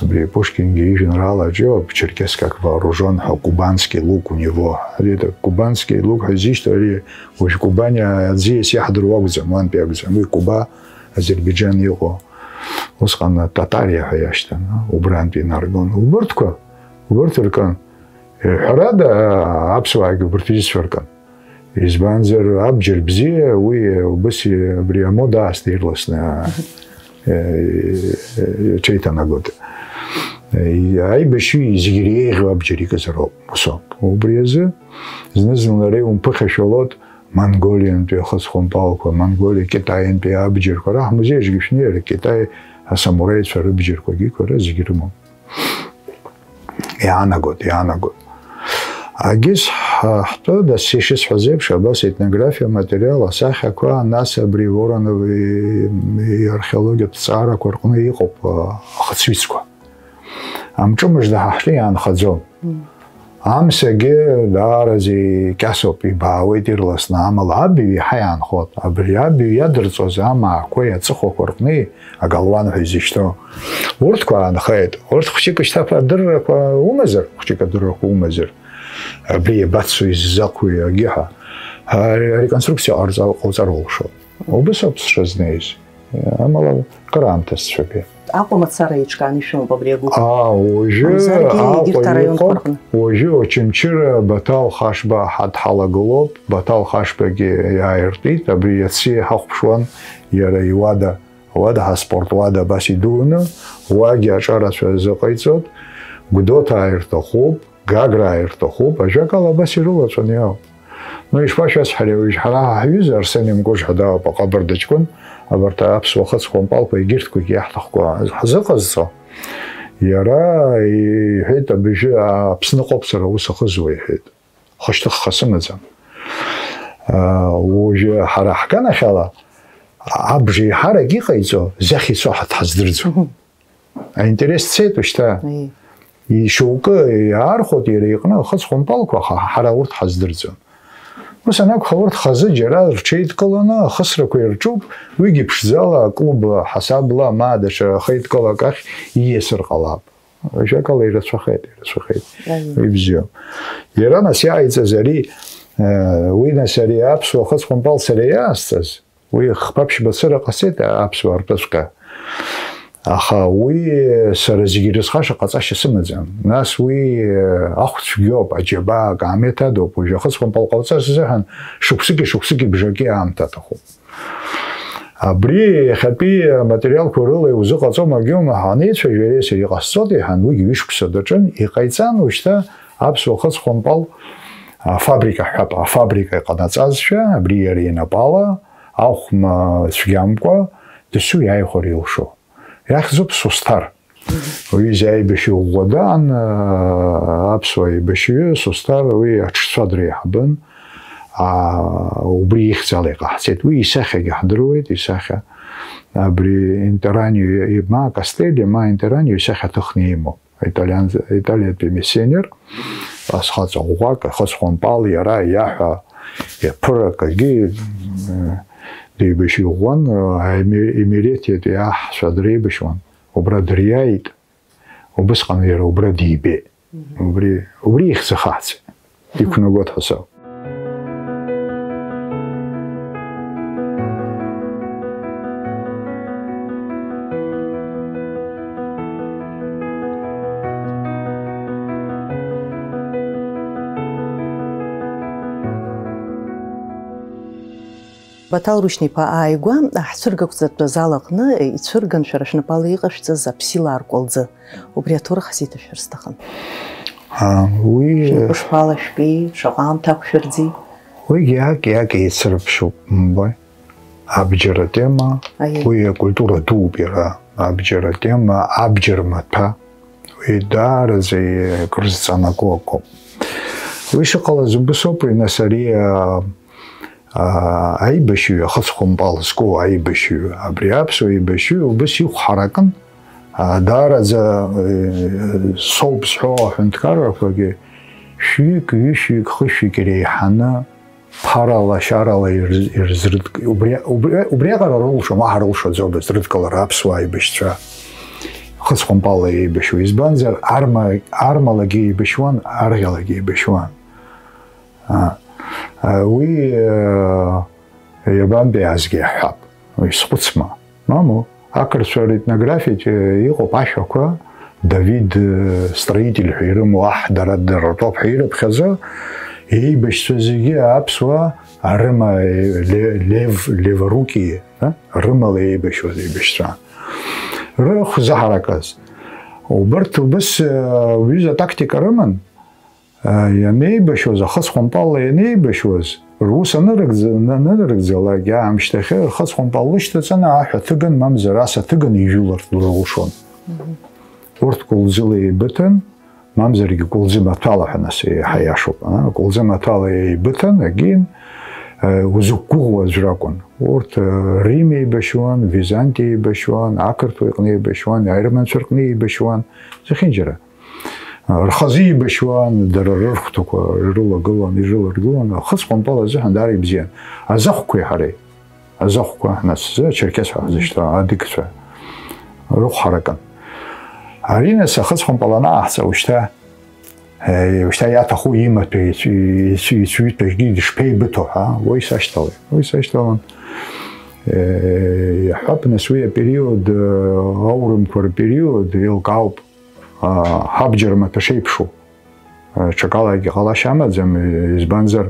Абри Пушкингьы ижәеинраалаҿ иоуп, «Черкесск как вооружён» ҳәа, «Кубанский лук у него». Ари ада, «Кубанский лук» ҳәа изышьҭоу ари уажә Кубани аӡиас иаҳдыруа акәӡам, уантәи акәӡам. Уи Куба, Азербайџан иҟоу, усҟан Татариа ҳәа иашьҭан, убрантәи инаргон. Убырҭқәа, убырҭ ркын. Ҳәарада, аԥсуаагьы убырҭ изцәыркын. Избанзар, абџьар бзиа, уи убыс абри амода аасҭа ирласны, а, э, э, иҽеиҭанагоит. Э, аибашьҩы зегь иреиӷьу абџьар икызароуп, ус ауп. Убри азы зны-зынла иара иумԥыхьашәалоит Монголиантәи ахыцхәмпалқәа, Монголиа, Китаиантәи абџьарқәа. Ара ҳмузеи аҿгьы шәнеир, Китай асамураицәа рыбџьарқәагьы, қәара зегь рымоуп. Иаанагоит, иаанагоит. Агьыс ҳтәы, дас ишысҳәаз еиԥш, абас етнографиа материал, асахьақәа, нас абри Воронов-и археологиатә ҵаарақәа рҟны иҟоуп, ахыцҩыцқәа. Амҿы мыжда ҳа ҳҿы иаанхаӡом. Амсагьы даараӡа икьасоуп, ибаауеит ирласны, амала абаҩ иаҳа иаанхоит. Абри абаҩ иадырҵоз амаақәеи аҵыхәақәа рҟни агалуан ҳәа изышьҭоу. Урҭқәа аанхеит. Урҭ хәҷык шьҭа адыррақәа умазар, хәҷык адыррақәа умазар, абри иабацо, иззакәу, иагьи ҳәа, а, реконструкциа ҟарҵа-, ҟауҵар улшоит. Убыс ауп сшазнеиз. Амала, кыраамҭа сцәагеит. Аҟәа мацара еиҿкааны ишәымоуп абри агәыԥ. Аа, уажәы Мамзаргьы егьырҭ Аҟәа араионқәа иҟоуп, рҟны. Уажәы Очамчыра Баҭал Хашба ҳадҳалагылоуп, Баҭал Хашбагьы иааиртит, абри иацы иҳахәаԥшуан иара иуада, ауада ҳаспорт уада абас идууны, уагьы аҿарацәа азыҟаиҵоит, Гәдоуҭаа ирҭахуп, Гаграа ирҭахуп, ажәакала, абас ирылаҵәаны иауп. Ну, ишԥашәасҳәари, уажә ҳара ҳаҩыза Арсен Имкуш ҳәа дауп, аҟабарда ҷкәын, абарҭ аԥсуа хыцхәымпалқәа егьырҭқәагьы иаҳҭахқәа ҳзыҟазҵо. Иара иҳәеит, абыжьы Аԥсныҟоуп сара аус ахызуа, иҳәеит. Хышьҭыхха сымаӡам. Уажәы ҳара ҳганахьала, абжеиҳарак иҟаиҵо, зехь ицо ҳаҭ ҳаздырӡом. Аинтерес цеит уажәшьҭа. Ишьоукы иаархәоит иара иҟны ахыцхәымпалқәа, аха ҳара урҭ ҳаздырӡом. Ус анакәха, урҭ хазы џьара рҽеидкыланы ахысрақәа ирҿуп, уигьы ԥшӡала, аклуб ҳасабла, ма даҽа хеидкылак ахь ииасыр ҟалап. Ажәакала, ирацәахеит, ирацәахеит. Уи бзиоуп. Иара нас иааиҵаз ари, уи нас ари аԥсуа ахыцхәымпал сара иаасҵаз, уи хԥа-ԥшьба цыра ҟасҵеит аԥсуаа ртәыҵәҟьа. Аха уи сара зегьы ирызхаша ҟаҵашьа сымаӡам. Нас уи ахә цәгьоуп, аџьабаа, акаамеҭ адоуп. Уажәы ахыцхәымпал ҟауҵарц азыҳәан шықәсыки шықәсыки бжаки аамҭа аҭахуп. Абри иахьатәи аматериалқәа рыла иузыҟаҵом, акгьы ума ҳәа анеицәажәа, иареи сареи иҟасҵоит, иҳәан, уигьы ҩышықәса даҿын, иҟаиҵан, уажәшьҭа аԥсуа хыцхәымпал афабрика ҳҳәап, афабрика иҟанаҵазшәа, абри иара инапала, ахәма цәгьамкәа, дасу иааихәар илшо. Иахьӡуп Сусҭар. Уи изы аибашьҩы ӷәӷәа даан, аԥсуа аибашьҩы Сусҭар, уи аҽцәа дреиҳабын, аа, убри ихьӡала иҟаҳҵеит. Уи исахьагьы ҳдыруеит, исахьа. Абри Интеранио, и-, ма Кастелли, ма Интеранио исахьа ҭыхны имоуп. Италиан-, италиатәи миссионер, асхаҵа ӷәӷәак, ахыцхәымпал иара иаҳәа, иаԥыракагьы, м, деибашьҩы ӷәӷәан, аеми-, Емеретиатәи аҳцәа дреибашьуан. Убра дыриааит, убысҟан иара убра дибеит. Мгм. Убри, убри ихьӡ ахаҳҵеит. Мгм. Иқәнагоит ҳәа сауп. Баҭал Рушьни-иԥа, ааигәа ҳцәыргақәҵатәтәы азал аҟны ицәырган шәара шәнапала иҟашәҵаз аԥсилаа ркәалӡы. Убри аҭоурых ҳзеиҭашәҳәар сҭахын. А, уи, Шәнапы шԥалашәки, шаҟа аамҭа ақәшәырӡи? Уигьы иаки-иаки еицырԥшуп, умбои. Абџьар атема, Аиеи. Уи акультура дууп иара. Абџьар атема, абџьар маҭәа, уи даараӡа икрызҵанаго акоуп. Уи шыҟалаз убыс ауп, уи нас ари, а, аа, аибашьҩы, ахыцхәымпал зку аибашьҩы, абри аԥсуа еибашьҩы убыс ихә ҳаракын, аа, даараӡа, э, соуп зҳәо аҳәынҭқаррақәагьы шәҩык, ҩышәҩык, хышәҩык иреиҳаны ԥарала, шьарала ирз-, ирзрыдк-, убри, убри, убриаҟара рылшом, уаҳа рылшаӡомызт рыдкылара аԥсуа аибашьцәа, хыцхәымпалла еибашьуа, избанзар, арма-, армалагьы еибашьуан, арӷьалагьы еибашьуан. А, а, уи, э, иабантәи азгьы иаҳҳәап, уи схәыцма. Мамоу, ақырҭцәа ретнографиаҿы иҟоуп ашәақәа, Давид, э, строитель ҳәа ирымоу аҳ дара дара ртәоуп ҳәа ирыԥхьаӡо, еибашьцәа зегьы аԥсуаа рыма, э, ле-, лев, леворукие, а? Рымала еибашьуаз еибашьцәа. Рыхә заҳаракыз. Убырҭ убыс, э, уҩыза тактика рыман. Ианеибашьуаз, ахыцхәымпалла ианеибашьуаз, рус анырыгӡ-, анырыгӡалак, аамышьҭахьы рхыцхәымпал лышьҭаҵаны аҳәа ҭыган, мамзар аса ҭыган ижәыларц рылшон. Мгм. Урҭ кәылӡыла еибыҭан, Мамзаргьы Кәылӡы маҭәала ҳәа нас еиҳа иашоуп. Кәылӡы маҭәала еибыҭан, егьин, узықәгәыӷуа аӡә ракәын. Урҭ Рим еибашьуан, Византи еибашьуан, ақырҭуа иҟны еибашьуан, аерманцәа рҟны еибашьуан, зехьынџьара. Рхазы еибашьуан, дара рырхәҭақәа ирылагылан, ирыларгылан, ахыц ҟәампал азыҳәан даара ибзиан. Азахәқәеи ҳареи, азахәқәа, нас, зы ачерқьес ҳәа ҳзышьҭоу, адыгцәа рыхә ҳаракын. Ари, нас, ахыц ҟәампал анааҳҵа, ушьҭа, е, ушьҭа иаҭаху имаҭәа, ицәи-, ицәи-, ицәҩыҭәагьы дышԥеибыҭо ҳәа, уи сашьҭалеит. Уи сашьҭалан, е, иаҳҳәап, нас, уи апериод, э, аурымқәа рпериод еилкаауп. А, ҳабџьар маҭәа шеиԥшу. А, ҽакалагьы ҟалашьа амаӡам, избанзар,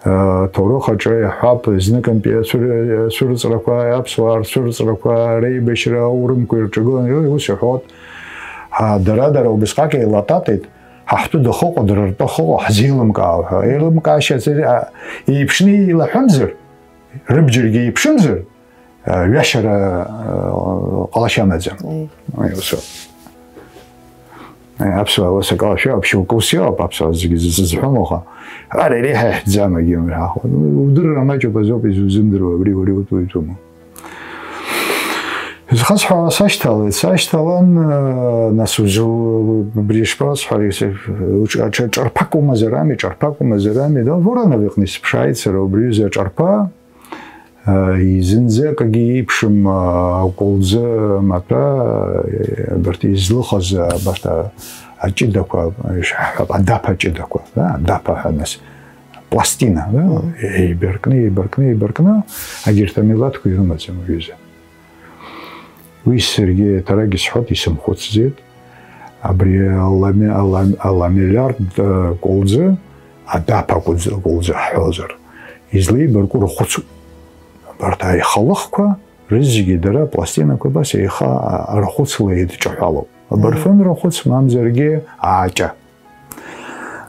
а, аҭоурых аҿы иаҳҳәап, зныкынтәи ацәыр-, ацәырҵрақәа, аԥсуаа рцәырҵрақәа, реибашьра аурымқәа ирҿагыланы, ус иҳәоит. А, дара-дара убысҟак еилататеит, ҳа ҳтәы дахыҟоу, дара ртәы ахыҟоу ҳзеилымкаау ҳәа. Еилымкаашьа, а, еиԥшны еилаҳәымзар, рыбџьаргьы еиԥшымзар, ҩашьара, э, ҟалашьа амаӡам. Ыы. Ус ауп. Э, аԥсуаа ус акалашәа, вообще, ус иоуп, аԥсуаа зегьы зы-, зызҳәом уаха. Ара иреиҳа иаҳәӡам, егьи умҳәахуа. Удырра маҷуп азоуп изузымдыруа, абри уара иутәу итәума. Изхасҳәаауа сашьҭалеит, сашьҭалан, э, нас узу-, убри ишԥасҳәари, се-, уҿ-, аҿ-, ҿарԥак умазар ами, ҿарԥак умазар ами, да, Воронов иҟны исыԥшааит сара, убри ҩыза аҿарԥа, Зынӡа акгьы еиԥшым, акәылӡы маҭәа, абарҭ излыхыз, абарҭ аҷыдақәа, ишҳҳәап, адаԥа ҷыдақәа, да, адаԥа ҳәа нас, пластина, да, еибаркны, еибаркны, еибаркны, агьырҭ амилаҭқәа ирымаӡам уҩыза. Уи саргьы еиҭарак исҳәоит, исымхәыцӡеит. Абри алами-, алам-, аламеллиард, э, кәылӡы, адаԥа кәылӡы, кәылӡы ҳҳәозар, излеибарку рахәыцуп. Абарҭ аихалыхқәа рызегьы дара апластинақәа абас еиха, а, рахәыцла еидҿаҳәалоуп. Абырфын рахәыц, мамзаргьы ааҷа.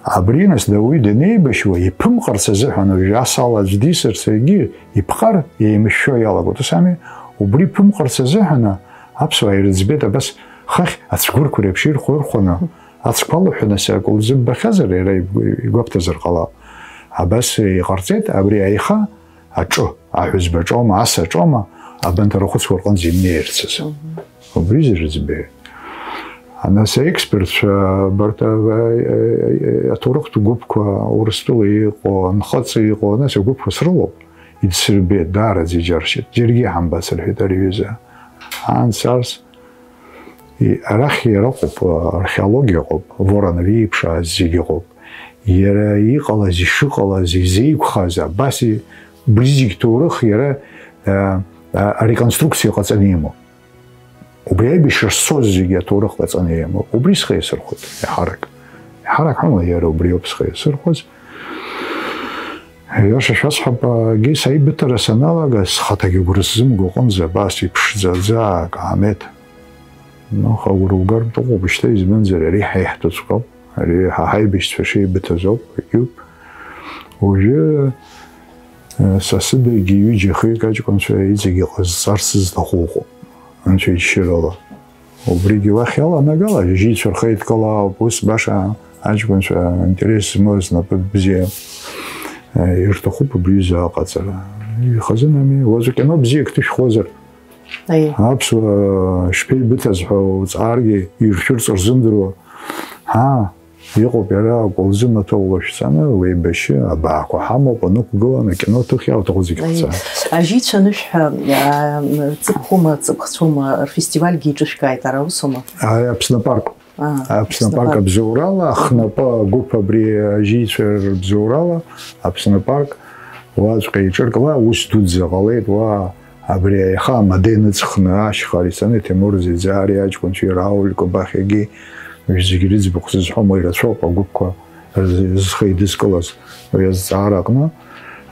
Абри нас да уи данеибашьуа, иԥымҟарц азыҳәан, уажәы ас ала аӡә дисырц, егьи иԥҟар еимышәшәо иалагоит. Ус ами, убри ԥымҟарц азыҳәан аԥсуаа ирыӡбеит абас хыхь ацәқәырқәа реиԥш ирхәо-ирхәаны, ацәқәа алыҳәаны сакәылӡы ббахьазар, иара игәабҭазар ҟалап. Абас иҟарҵеит абри аиха аҿы, аҳәызба аҿоума, ас аҿоума, абанҭ арахәыцқәа рҟынӡа имнеирцаз. Мгм. Убри зырӡбеит. Нас аекспертцәа, абарҭ, а, а, а, аҭоурыхтә гәыԥқәа, Урыстәыла иҟоу, Нхыҵ иҟоу, нас агәыԥқәа срылоуп, идсырбеит, даараӡа иџьаршьеит. Џьаргьы иҳамбац, рҳәеит ари аҩыза. Анс-арс, и-, арахь иара ыҟоуп, археологиа ыҟоуп, Воронов иеиԥшааз зегьы ыҟоуп. Иара иҟалаз, ишыҟалаз, изеиқәхаз, абас и-, убри зегь ҭоурых иара, а, а, ареконструкциа ҟаҵаны имоуп. Убри аибашьра шцоз зегьы аҭоурых ҟаҵаны имоуп. Убри схы иасырхәоит, еиҳарак. Еиҳарак ҳәа ала иара убриоуп схы иасырхәаз. Иаша шәасҳәап, егьи саибыҭара саналага, схаҭагьы агәра сзымго аҟынӡа абас иԥшӡаӡа акаамеҭ. Аха агәра угартә ыҟоуп шьҭа, избанзар, ари ҳаиҳәатәыҵәҟьоуп, ари ҳа ҳаибашьцәа шеибыҭаз ауп, егьиуп. Уажәы, э, са сыдагьы ҩыџьа-хҩык аҷкәынцәа иҵегь иҟазҵарц зҭаху ыҟоуп, анцәа иџьшьарыла. Убригьы уахь иаланагала, ажьыцәа рхеидкыла ауп, ус баша аҷкәынцәа аинтерес змоу, знапы бзиа, э, ирҭахуп убри аҩыза аҟаҵара. Ихазынами, уаҵәы кино бзиак ҭышәхуазар, Аиеи. Аԥсуаа шԥеибыҭаз ҳәа уҵааргьы, иршәырҵ рзымдыруа. Ҳа, иҟоуп иара акәалӡы маҭәа улашәҵаны, уеибашьы, абаақәа ҳамоуп, анықәгылан, акино ҭых иауҭаху зегь Аиеи. Ҟаҵа. Ажьицәа анышә ҳәа, аа, ҵыԥхума, ҵыԥхцәума, рфестивальгьы еиҿышәкааит, ара усума? Аи, Аԥсны апарк. Аа, Аԥсны Аԥсны апарк апарк. Абзоурала, ахнапы агәыԥ абри ажьицәа рыбзоурала, Аԥсны апарк уаҵәҟьа иҿыркла, аус дуӡӡа ҟалеит, уа абри аиха амаден ыҵхны ашьхара ицаны, Ҭемур Ӡиӡари аҷкәынцәеи Рауль Кобахьиагьы, уажә зегь рыӡбахә сызҳәом, уи рацәоуп агәыԥқәа рзы зхы еидызкылаз уи азҵаара аҟны,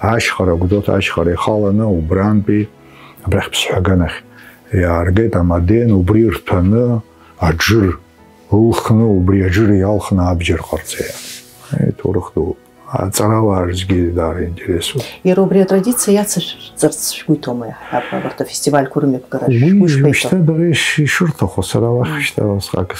ашьхара, Гәдоуҭа ашьхара ихаланы, убрантәи абрахь Ԥсҳәа аганахь иааргеит амаден, убри рҭәаны, аџыр ылхны, убри аџыр иалхны абџьар ҟарҵеит. Е, ҭоурых дууп. Аҵарауаа рзгьы даара интересуп. Иара убри атрадициа иацышәҵарц шәгәы иҭоума, иаҳҳәап, абарҭ афестивальқәа рымҩаԥгара шәгәы ишԥеиҭо? Уи шьҭа дара ишырҭаху, сара уахь шьҭа усҟак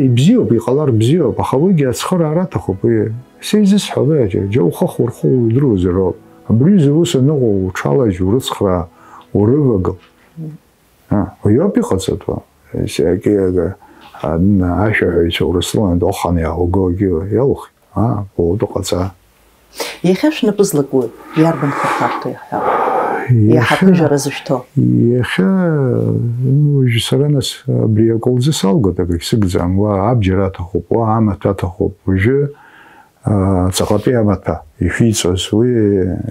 ибзиоуп, иҟалар бзиоуп, аха уигьы ацхыраара аҭахуп, уи сеизысҳәап, џьа ухы ахурхәо удыруазароуп. Абри изы ус аныҟоу уҽалажь, урыцхраа, урывагыл. Уиоуп иҟаҵатәу. Ашәаҳәаҩцәа Урыстәылан дыҟан иааугогьы иалухи, аа, уаатәы ҟаҵа. Иахьа шәнапы злакуи, иарбан хырхарҭоу иаҳҳәап? Иаҳа Иахьа- ԥыжәара зышәҭо? Иахьа, ну, уажәы сара нас абри акы лзы салгоит, акгьы сыгӡам, уа абџьар аҭахуп, уа амаҭәа аҭахуп, уажәы, аа, ҵаҟатәи амаҭәа ишәиҵоз, уи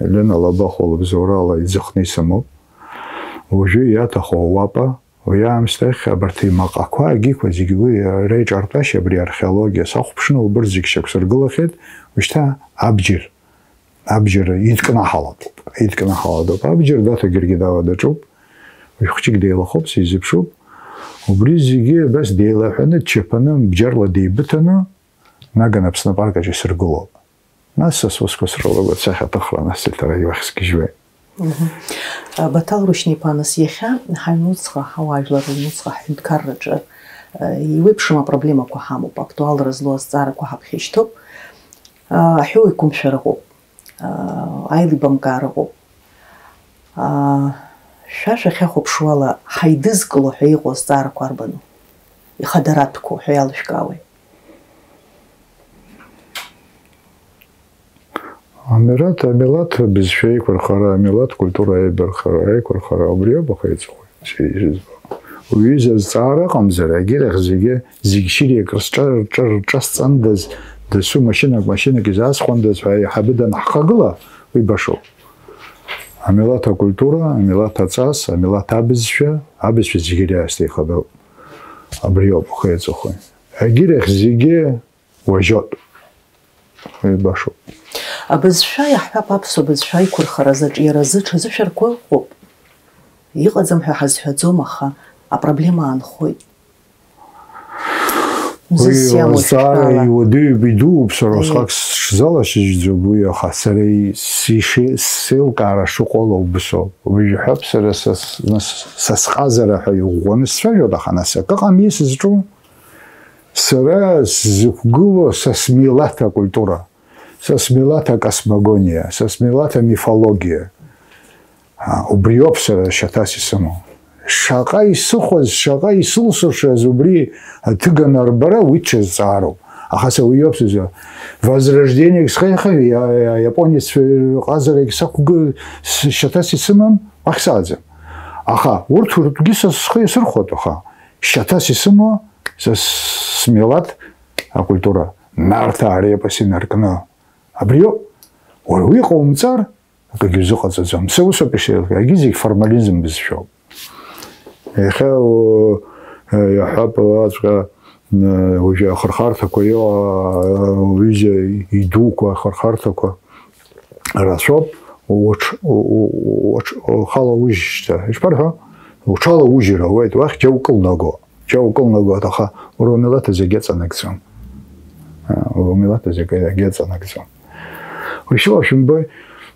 Лена Лабахәа лыбзоурала иӡахны исымоуп. Уажәы иаҭаху ауапа, Уи аамсҭахь абарҭ имаҟақәа, агьиқәа зегьы уи реиҿартәашьа абри археологиа сахәаԥшны убырҭ зегь шьақәсыргылахьеит, уажәшьҭа абџьар, абџьар идкнаҳалатәуп, идкнаҳалатәуп. Абџьар Даҭа Гергидава даҿуп, уажә хәыҷык деилахоуп, сизыԥшуп. Убри зегьы абас деилаҳәаны, дчаԥаны, бџьарла деибыҭаны, наган Аԥсны апарк аҿы исыргылоуп. Нас са сусқәа срылагоит, сахьаҭыхра нас сылҭара иуахь сгьежьуеит. Баҭал Рушьни-иԥа, нас иахьа ҳаҩнуҵҟа, ҳауаажәлар рыҩнуҵҟа ҳҳәынҭқарраҿы еиуеиԥшым апроблемақәа ҳамоуп, актуалра злоу азҵаарақәа ҳаԥхьа ишьҭоуп. Аҳәоу еиқәымшәар ыҟоуп, аилибамкаар ыҟоуп. Шәа шәахьахәаԥшуала, ҳаидызкыло ҳәа иҟоу азҵаарақәа арбану? Ихадаратәқәоу ҳәа иалышәкаауеи? Амилаҭ, амилаҭ бызшәа еиқәырхара, амилаҭ культура аибархара, аиқәырхара, убриоуп аха иҵыхәа, сара ишызбо. Уҩыза азҵаара ыҟамзар, егьирахь зегьы, зегь шьыриак рҿасҵандаз, дасу машьынак, машьынак изаасхәандаз ҳәа аиҳабы данаҳхагыла, уи башоуп. Амилаҭ акультура, амилаҭ аҵас, амилаҭ абызшәа, абызшәа зегьы иреиаасҭа ихадоуп. Абриоуп ахи аҵыхәеи. Егьирахь зегьы уажьоуп. Уи башоуп. Абызшәа иаҳҳәап, аԥсуа бызшәа аиқәырхара заҿ иара азы ҽазышәарқәа ыҟоуп. Иҟаӡам ҳәа ҳазҳәаӡом, аха апроблема аанхоит. Мзызс Уи иамоу азҵаара шәшәала. Иуадаҩуп, идууп, сара Аиеи. Усҟак сҽзалашьыжьӡом уи, аха сара и-, сиши-, сеилкаара шыҟоу ала убыс ауп. Уажәы иҳәап, сара са с-, нас, са сҟазара ҳәа иӷәӷәаны сцәажәоит, аха нас акы ыҟами сызҿу? Сара сзықәгыло са смилаҭ акультура, са смилаҭ акосмогониа, са смилаҭ амифологиа. А, убриоуп сара шьаҭас исымоу. Шаҟа исыхәаз, шаҟа исылсыршаз убри аҭыганы арбара, уи ҽазҵаароуп. Аха са уиоуп сызҳәо. Возрождениак схеиха, иа-, иа-, иапонеццәа рҟазарагь сақәгы-, с-, шьаҭас исымам, уахь сааӡам. Аха урҭ, урҭгьы са схы иасырхәоит, аха шьаҭас исымоу са с-, смилаҭ акультура, Нарҭаа репос инаркны. Абриоуп. Уара уи ҟаумҵар, акгьы узыҟаҵаӡом. Са усоуп ишеилкаа, егьи зегь формализм бызшәоуп. Иахьа, о, э, иаҳҳәап, уаҵәҟьа, э, уажәы ахырхарҭақәа иоуа, э, уҩыза идуқәа ахырхарҭақәа рацәоуп, уҽ-, у-, у-, уҽ-, ухалаужьышьҭа. Ишԥарҳәо? Уҽалаужьыр ауеит, уахь џьа укылнаго. Џьа укылнаго, аха уара умилаҭ зегь ыҵанакӡом. Уара умилаҭ зегь агьыҵанакӡом. Уажәшьҭа шәымбои,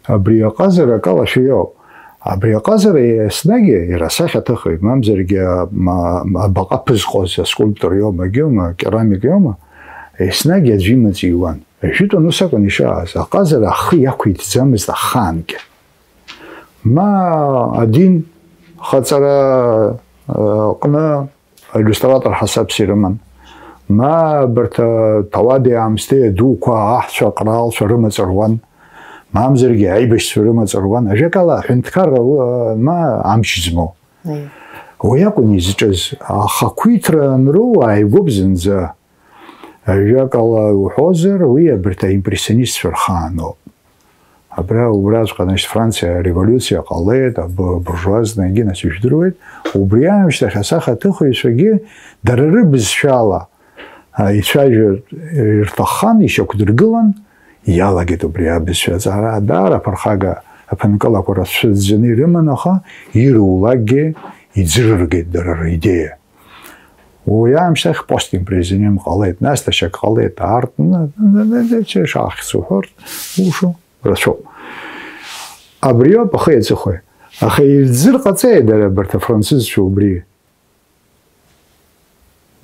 абри аҟазара акалашәа иоуп. Абри аҟазара еснагь иара асахьаҭыхҩы, мамзаргьы ма-, абаҟа ԥызҟоз аскульптор иоума, егьиоума, акерамик иоума, еснагь аӡәы имаҵ иуан. Жәытәан ус акәын ишааз, аҟазара ахы иақәиҭӡамызт ахаангьы. Ма адин хаҵара, э, ҟны аиллиустратор ҳасабс ирыман, ма абарҭ, э, ҭауади-аамсҭеи адуқәа, аҳцәа, аҟралцәа рымаҵ руан, мамзаргьы аибашьцәа рымаҵ руан, ажәакала, аҳәынҭқарра, э, ма амч змоу. Уи акәын изҿыз, ахақәиҭра анроуа ааигәоуп зынӡа. Ажәакала уҳәозар, уи абарҭ аимпрессионистцәа рхааноуп. Абра, убраҵәҟьа, значит, Франциа ареволиуциа ҟалеит, аб-, буржуазныйгьы, нас, ижәдыруеит. Убри аамышьҭахь асахьаҭыхҩцәагьы дара рыбызшәала, а, ицәажәар ирҭаххан, ишьақәдыргылан, иалагеит убри абызшәа аҵара. Даара аԥырхага аԥынкылақәа рацәаӡаны ирыман, аха ирулакгьы иӡырыргеит дара ридеиа. Уи аамышьҭахь постимпризонем ҟалеит, нас даҽак ҟалеит, аартны, ишахьӡ уҳәартә, ушу, рацәоуп. Абриоуп ахи аҵыхәеи. Аха ирзырҟаҵеи дара абарҭ афранцузцәа убри?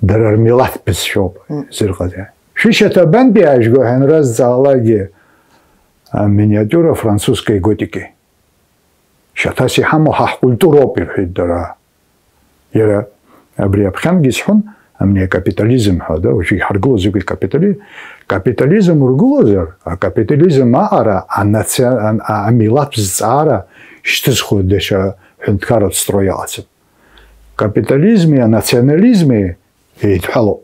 Дара рмилаҭ бызшәоуп зырҟаҵа. Шәышьаҭа абантәи аажәго ҳәа анразҵаалакгьы, аминиатюра французской готики. Шьаҭас иҳамоу ҳа ҳкультуроуп, ирҳәеит дара. Иара абри аԥхьангьы исҳәон, амни акапитализм ҳәа, да, уажәы иҳаргыло зегьы капитали-, капитализм ургылозар, акапитализм аҟара анаци-, ан-, а-, амилаҭ зҵаара шьҭызхуа даҽа ҳәынҭқарратә строи ыҟаӡам. Капитализми анационализми еидҳәалоуп.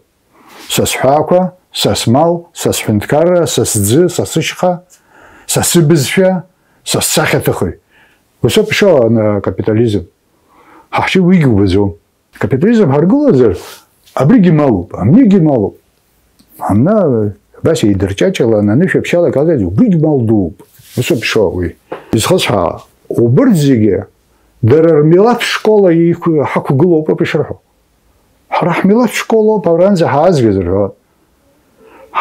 Са сҳәаақәа, са смал, са сҳәынҭқарра, са сӡы, са сышьха, са сыбызшәа, са сцахьаҭыхҩы. Усоуп ишыҟоу, ана, капитализм. Ҳа ҳҿы уигьы убаӡом. Капитализм ҳаргылазар, абригьы малуп, амнигьы малуп. Амна, абас еидырҷаҷалан, анышә аԥшьала иҟалеит, убригь мал дууп. Усоуп ишыҟоу уи. Изхысҳәаауа, убырҭ зегьы дара рмилаҭ школа иқә-, ҳақәгылоуп ауп ишырҳәо. Ҳара ҳмилаҭ школоуп аранӡа ҳаазгаз рҳәон.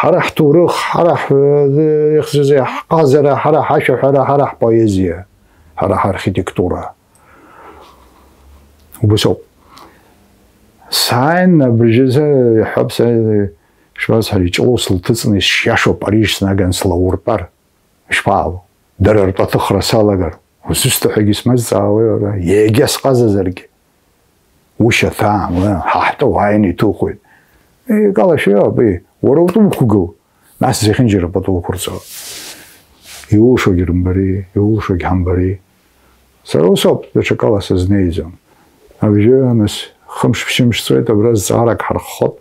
Ҳара ҳҭоурых, ҳара ҳ-, ихьӡузеи, ҳҟазара, ҳара ҳашәаҳәара, ҳара ҳпоезиа, ҳара ҳархитектура. Убыс ауп. Сааин абыржәазы иҳәап, са ишԥасҳәари, ҷлоу сылҭыҵны исшиашоу Париж снаган слауртәар. Ишԥаҟало? Дара ртәы аҭыхра салагар, узысҭахьагьы смазҵаауеи уара, егьа сҟазазаргьы? Ушьаҭа, уа, ҳа ҳтәы уааины иҭухуеит. Икалашәа иоуп, уара утәы уқәгыл, нас зехьынџьара пату уқәырҵо. Иулшогьы рымбари, иулшогьы ҳамбари. Сара ус ауп, даҽакала сызнеиӡом. Абжьы, нас, хымш-ԥшьымш ҵуеит, абра зҵаарак ҳарххоуп.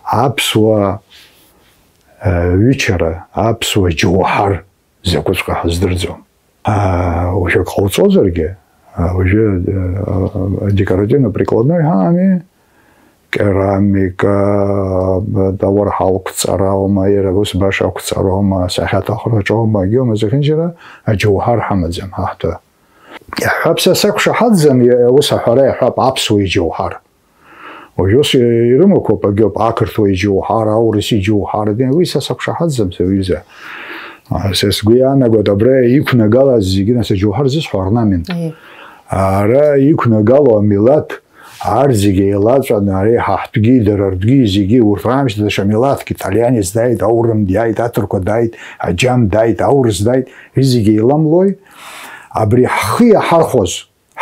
Аԥсуа, э, ҩычара, аԥсуа џьоуҳар закәыҵәҟьа ҳаздырӡом. Аа, уажәак ҟауҵозаргьы, аа, уажәы, аа, декоративно-прикладной ҳамами, керамика, ауарҳал қәҵараума, иара ус баша ақәҵараума, сахьаҭыхраҿоума, егьиума, зехьынџьара аџьоуҳар ҳамаӡам ҳа ҳтәы. Иаҳҳәап, са сақәшаҳаҭӡам, иа-, ус аҳәара иаҳҳәап, аԥсуа иџьоуҳар. Уажәы ус ирымақәоуп, агьоуп, ақырҭуа иџьоуҳар, аурыс иџьоуҳар, уи са сақәшаҳаҭӡам, сыҩыза. А, са сгәы иаанагоит, абра иқәнагалаз зегьы, нас, аџьоуҳар зысҳәо орнамент. Аиеи. Ара иқәнагало амилаҭ, арҭ зегьы еилаҵәаны, ари ҳа ҳтәгьы, дара ртәгьы, зегьы, урҭ раамышьҭахь даҽа милаҭк, италианец дааит, аурым диааит, аҭырқәа дааит, аџьам дааит, аурыс дааит, уи зегьы еиламлои? Абри ҳхы иаҳархәоз,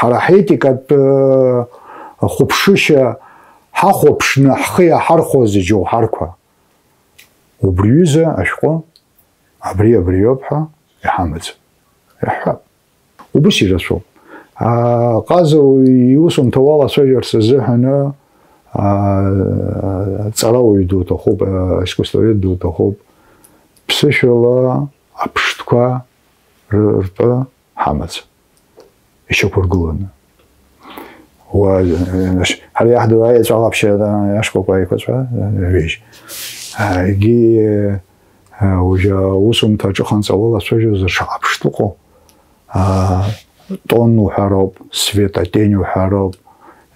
ҳара ҳетикатә, ыы, хәыԥшышьа ҳахәаԥшны ҳхы иаҳархәоз аџьоуҳарқәа. Убри ҩыза ашәҟәы абри, абриоуп ҳәа иҳамаӡам. Иаҳҳәап. Убыс ирацәоуп. А, ҟаза иусумҭа уалацәажәарц азыҳәаны, а, ҵарауаҩ дуҭахуп, а, искусствовед дуҭахуп. Ԥсышәала аԥштәқәа ры-, ртәы ҳамаӡам. Ишьақәыргыланы. Уа, э, ш-, ҳара иаҳдыруа еҵәа ҟаԥшьа, э, ашкәакәа еиқәаҵәа, э, ҩежь. А, егьи, э, уажәы аусумҭа аҿыханҵа уалацәажәозар шаҟа ԥштәы ыҟоу, а, тон уҳәароуп, светотень уҳәароуп,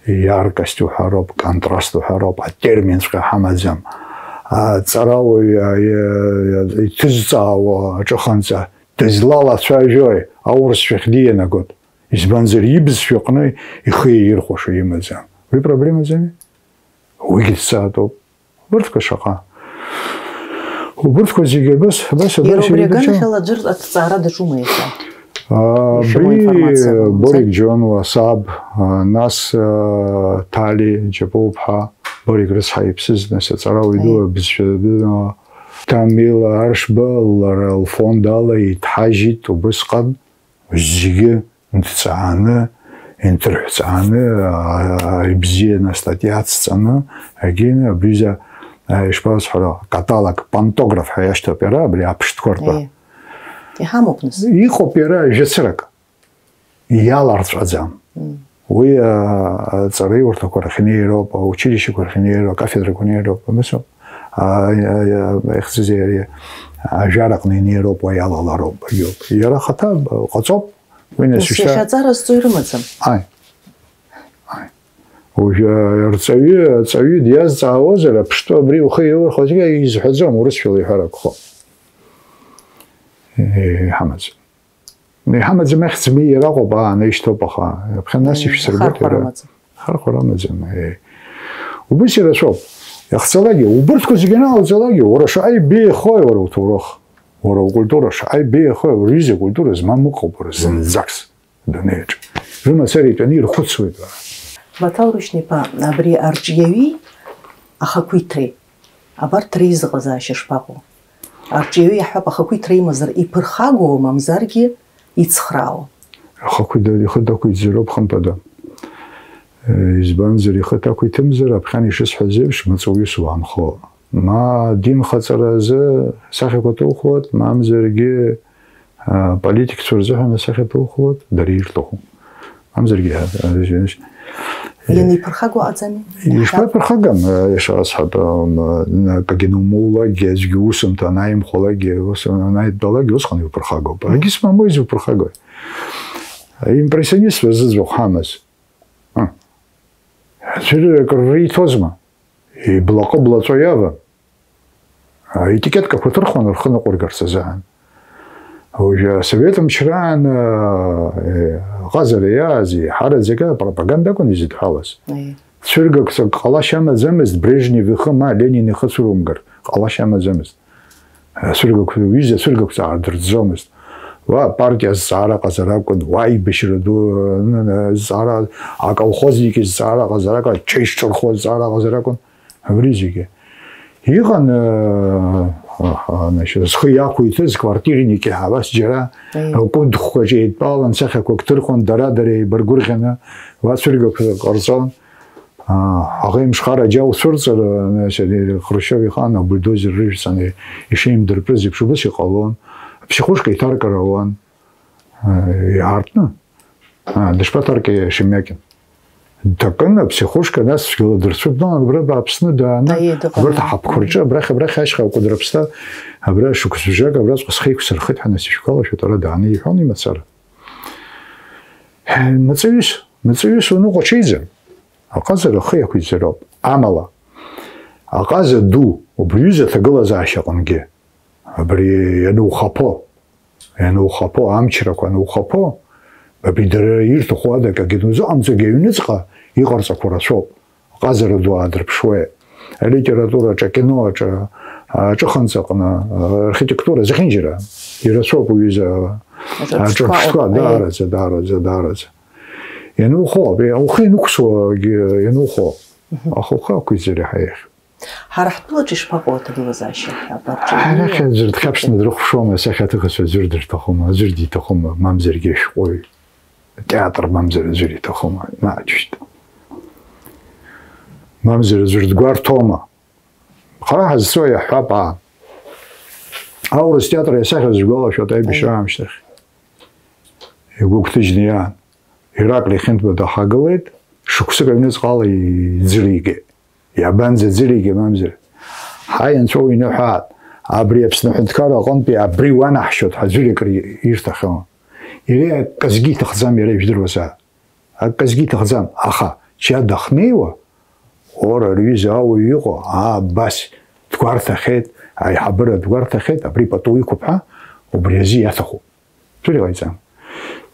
яркость уҳәароуп, контраст уҳәароуп, атерминҵәҟьа ҳамаӡам. Аҵарауаҩ, а, э, иҭызҵаауа аҿыханҵа дызлалацәажәои, аурысшәахь дианагот? Избанзар, ибызшәа аҟны ихы иаирхәаша имаӡам. Уи проблемаӡами? Уигьы дҵаатәуп. Убырҭқәа шаҟа? Убырҭқәа зегьы абас, абас, абас. Иара убри иагәыдыршәа аганахьала аӡәыр аҭҵаара даҿума иахьа? А, ишәымоу абри информациа Борик Џьонуа саб, а, нас, а, Ҭали Џьапуԥҳа, Борик рыцҳа иԥсыз, нас аҵарауаҩ ду, аи, абызшәа ду, а, Ҭамила Аршба, лара лфонд ала иҭҳажьит убысҟан. Зегьы нҭҵааны, инҭырҳәҵааны, аа, ибзианы астатиа ацҵаны, агьины абри за, аа, ишԥарасҳәара, каталог, пантограф ҳәа иашьҭоуп иара, абри аԥштәқәа ртәы. Еи. Иҳамоуп нас. Иҟоуп иара жәацырак. Иаларҵәаӡам. Мм. Уи, аа, аҵараиурҭақәа рахь инеироуп, аучилищеқәа рахь инеироуп, акафедрақәа инеироуп, абас ауп. Аа, иа-, иа-, ихьӡузеи ари, ажәар аҟны инеироуп, уа иалалароуп, иоуп. Иара ахаҭа ҟаҵоуп. Уи нас, нас ишьҭа иахьа аҵара зҵо ирымаӡам. Ааи. Ааи. Уажәы арҵаҩы, аҵаҩы диазҵаауазар, аԥштәы абри ухы иаурхәазгьы изҳәаӡом, урысшәала иҳәар акәхап. Иҳамаӡам. Иҳамаӡам, ахьӡ-миа иара акәым, аа, наишьҭоуп, аха аԥхьа нас Мм, ишәсырбоит, хархәара иара. Амаӡам. Хархәара амаӡам, еи. Убыс ирацәоуп. Иахьцалакгьы, убырҭқәа зегьы аналҵалакгьы, уара шаҟа ибеиахои, уара уҭоурых, уара укультура шаҟа ибеиахои, уара уҩыза акультура змам ыҟоуп, уара зынӡакс. Адунеиаҿ. Рымацара итәаны ирхәыцуеит, уара. Баҭал Рушьни-иԥа, абри арҿиаҩи ахақәиҭреи, абарҭ реизыҟазаашьа шԥаҟоу? Арҿиаҩы иаҳҳәап, ахақәиҭра имазар иԥырхагоу, мамзаргьы ицхраауа? Ахақәиҭра ихы дақәиҭзароуп, хымԥада. Избанзар, ихы дақәиҭымзар, аԥхьан ишысҳәаз еиԥш, мҵаҩыс уаанхо. Ма динхаҵара азы асахьақәа ҭухуеит, мамзаргьы, а, политикцәа рзыҳәан асахьа ҭухуеит, дара ирҭаху. Мамзаргьы, а, а, Ианиԥырхагоу аӡами? Ишԥаԥырхагам, а, иашарасҳәап, а, м, а, акгьы анумоулакгьы, аӡәгьы усумҭа анаимхәалакгьы, ус анаидтәалакгьы, усҟан иуԥырхагоуп. Егьыс мамои изуԥырхагои? Импрессионистцәа зыӡбахә ҳамаз. А. Аӡәыр акыр риҭозма? Иблаҟы-блаҵәа иаван. Аетикеткақәа ҭырхуан рхы ныҟәыргарц азыҳәан. Уажәы асовет мчраан, э, ҟазара иааз, еиҳараӡак апропаганда акәын изыдҳәалаз. Аиеи. Цәыргақәҵак ҟалашьа амаӡамызт, Брежнев ихы ма Ленин ихы цәырумгар, ҟалашьа амаӡамызт. Ацәыргақәҵа, уҩыза ацәыргақәҵа аадыртӡомызт. Уа апартиа азҵаара ҟазар акәын, уа аибашьра ду, ы, ы, азҵаара, аколхозник изҵаара ҟазар акәын, ачеи шҿырхуа азҵаара ҟазар акәын, абри зегьы. Иҟан, ы, ы, ы, значит, зхы иақәиҭыз квартирники ҳәа абас џьара Аиеи. Акәындхәқәаҿ еидтәалан, сахьақәак ҭырхуан, дара-дара еибаргәырӷьаны, уа ацәыргақәа ҟарҵон. Аа, аӷеимшхара џьа уцәырҵыр, значит, Хрушьев ихаан абульдозер рыжәҵаны ишеимдырпрыз еиԥш убыс иҟалон. Аԥсихушка иҭаркыр ауан, аа, иаартны. Аа, дышԥаҭарки Шемиакин? Дҭакын аԥсихушка, нас цәгьала дырцәыбналан, абра бааԥсны дааны, Аиеи, дыҟан. Абарҭ аҳаԥқәа рҿы, абрахь, абрахь ашьха акәадраԥсҭа, абра шықәс бжак, абраҵәҟьа схы иқәсырхеит ҳәа нас ишәгәалашәоит, ара дааны иҳәон имацара. Мҵаҩыс, мҵаҩыс уныҟәа ҽеиӡам. Аҟазара ахы иақәиҵароуп. Амала, аҟаза ду, убри ҩыза аҭагылазаашьа аҟынгьы, абри ианухаԥо, ианухаԥо, амчрақәа анухаԥо, абри дара ирҭаху ада акгьы дузыҟамҵогьы аҩныҵҟа иҟарҵақәо рацәоуп. Аҟазара ду аадырԥшуеит. Алитератураҿы, акиноаҿы, аҿыханҵаҟны, архитектура зехьынџьара ирацәоуп уҩыза аҿырԥштәқәа, аҿырԥштәқәа, аиеи. Даараӡа, даараӡа, даараӡа. Ианухо, абри ухы инықәсуагьы ианухо, Мгм. Аха ухы ақәиҵар иаҳа иахь. Ҳара ҳтәылаҿы ишԥаҟоу аҭагылазаашьа? Арахь аӡәыр дхьаԥшны дрыхәшоума, асахьаҭыхцәа аӡәыр дырҭахума, аӡәыр дитахума, мамзаргьы ашәҟәыҩҩы, атеатр мамзар аӡәыр иҭахума, маҷышьҭ. Мамзар аӡәыр дгәарҭома? Ҳара ҳазцо иаҳҳәап, аа. Аурыс театр иасахьаз сгәалашәоит аибашьра Аиеи. Аамышьҭахь. Игәыгәҭыжьны иаан. Ираклиа Хьынтба даҳагылеит, шықәсык аҩныҵҟала иӡыригеит. Иабанӡаӡыригеи, мамзар? Ҳаи, анцәа уиныҳәааит. Абри Аԥсны аҳәынҭқарра аҟынтәи абри уанаҳшьоит ҳәа аӡәыр акыр ирҭахьан. Иара акызгьы иҭахӡам, иара ижәдыруазаап. Акызгьы иҭахӡам, аха џьа дахьнеиуа, ора, рҩыза ауаҩ иҟоу, аа, абас дгәарҭахьеит, аиҳабыра дгәарҭахьеит, абри пату иқәуп ҳәа, убри азы иаҭахуп. Ӡәыр иҟаиҵам.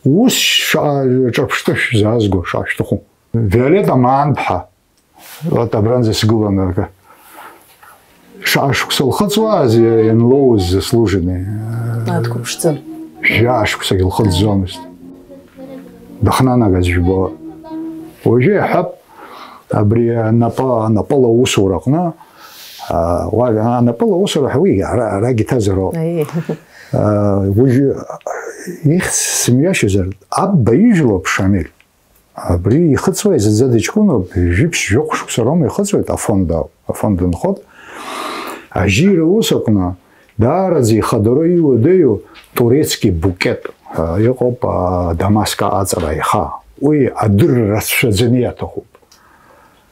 Ус шаҟа ҿырԥштәы шәзаазго, шаҟа шәҭаху. Виолетта Маанԥҳа, вот абранӡа сгылан акы. Шаҟа шықәса лхыҵуаз, ианлоуз заслуженный. Дқәыԥшӡан. Жәаа шықәсагь лхыҵӡомызт. Дахнанагаз жәбо. Уажәы иаҳҳәап, абри анапы, анапыла усураҟны, а, уа, анапыла усура ҳәа уи ара, арагь иҭазароуп. Аиеи. А, уажәы ихьӡ сымҩашьозар, Абба ижәлоуп Шамиль. Абри ихыҵуа зынӡа дыҷкәыноуп, жәиԥшь-жәохә шықәса роума ихыҵуеит, афонд ауп, афонд дынхоит. Ажьира ус аҟны, даараӡа ихадароу иуадаҩу турецки букет ҳәа иҟоуп, а, Дамаск аҟаҵара аиха. Уи адырра рацәаӡаны иаҭахуп.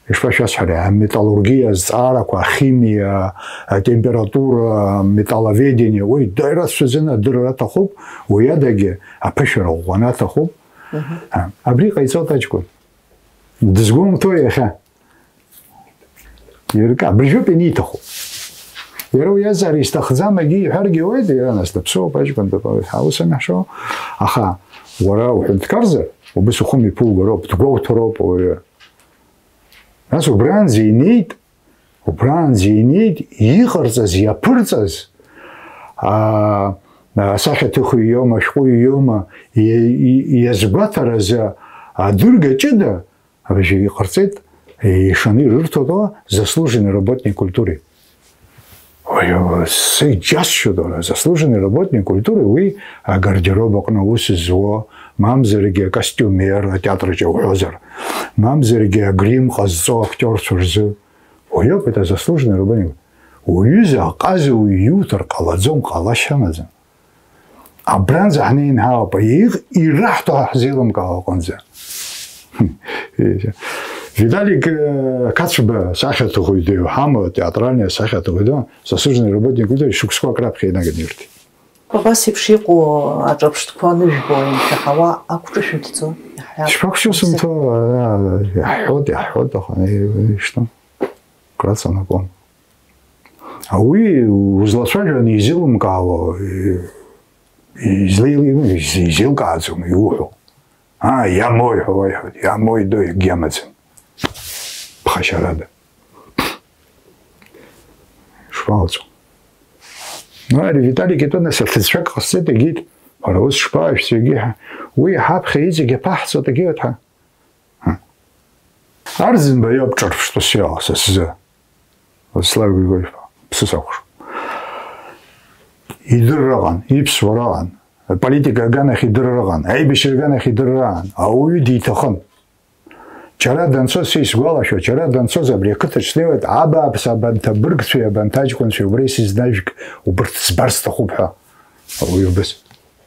Ишԥашәасҳәари, аметаллургиа азҵаарақәа, ахимиа, атемпература, металловедение, уи даара рацәаӡаны адырра аҭахуп, уи адагьы аԥышәара ӷәӷәаны аҭахуп. Мгм. А, абри ҟаиҵоит аҷкәын. Дызгәоумҭо иахьа. Ирка, абыржәоуп ианиҭаху. Иара уи азҵаара изҭахӡам, егьи иҳәаргьы ауеит, иара нас даԥсоуп, аҷкәын дыҟоуп, ҳа ус амҩа ҳшоу. Аха уара уҳәынҭқарзар, убас ухы мҩаԥугароуп, дгәоуҭароуп ауаҩы. Нас убранӡа инеит, убранӡа инеит, иҟарҵаз, иаԥырҵаз, аа, асахьаҭыхҩы иоума, ашәҟәыҩҩы иоума, иа-, и-, иазгәаҭаразы адырга ҷыда, абыржәы иҟарҵеит, ишаны ирырҭоит ала заслуженный работник культуры. Уи, сыџьасшьоит, уара, заслуженный работник культуры, уи агардероб аҟны аус зуо, мамзаргьы акостюмер атеатраҿ иауҳәозар, мамзаргьы агрим ҟазҵо актиорцәа рзы. Уи ауп, это заслуженный работник. Уҩыза аҟаза уи иуҭар ҟалаӡом, ҟалашьа амаӡам. Абранӡа ҳнеин ҳаауп, иҟ-, ираҳҭо ҳзеилымкаауа аҟынӡа. Виталик, э, Қацәба сахьаҭыхҩы ду ҳамоуп, театральный асахьаҭыхҩы ду, заслуженный работник культуры, шықәсқәак раԥхьа инаганы ирҭеит. Абас еиԥш иҟоу аҿырԥштәқәа аныжәбо, иншәаҳауа ақәҿышәымҭӡо, иаҳҳәап. Шԥақәшәысымҭо, а, иаҳҳәоит, иаҳҳәоит, аха, э, ишьҭам, краҵанакуам. Ауи узлацәажәо анизеилымкаауа, излеил-, из-, изеилкааӡом иуҳәо. Аа, иамои ҳәа уаиҳәоит, иамои ду егьамаӡам. Ԥхашьарада. Шԥалҵо? Ну, ари Виталик итәы нас аҭыӡшәак ҟасҵеит, егьит, ҳара ус шԥаашәҵо, егьи ҳа-, уи ҳаԥхьа иҵегь аԥаҳҵоит, егьи ҳа-, Арӡынба иоуп ҿырԥштәыс иҟоу са сзы. Владислав Григорьевич, ԥсыс акәхшоуп. Идырра ыҟан, иԥсуара ыҟан, аполитика аганахь идырра ыҟан, аибашьра аганахь идырра ыҟан, ауаҩы диҭахын. Џьара данцоз, са исгәалашәоит, џьара данцоз абри ақыҭаҿ снеиуеит, абааԥс, абанҭ абыргцәеи абанҭ аҷкәынцәеи убра исызнажәг, убырҭ збар сҭахуп ҳәа. Ауаҩы убыс.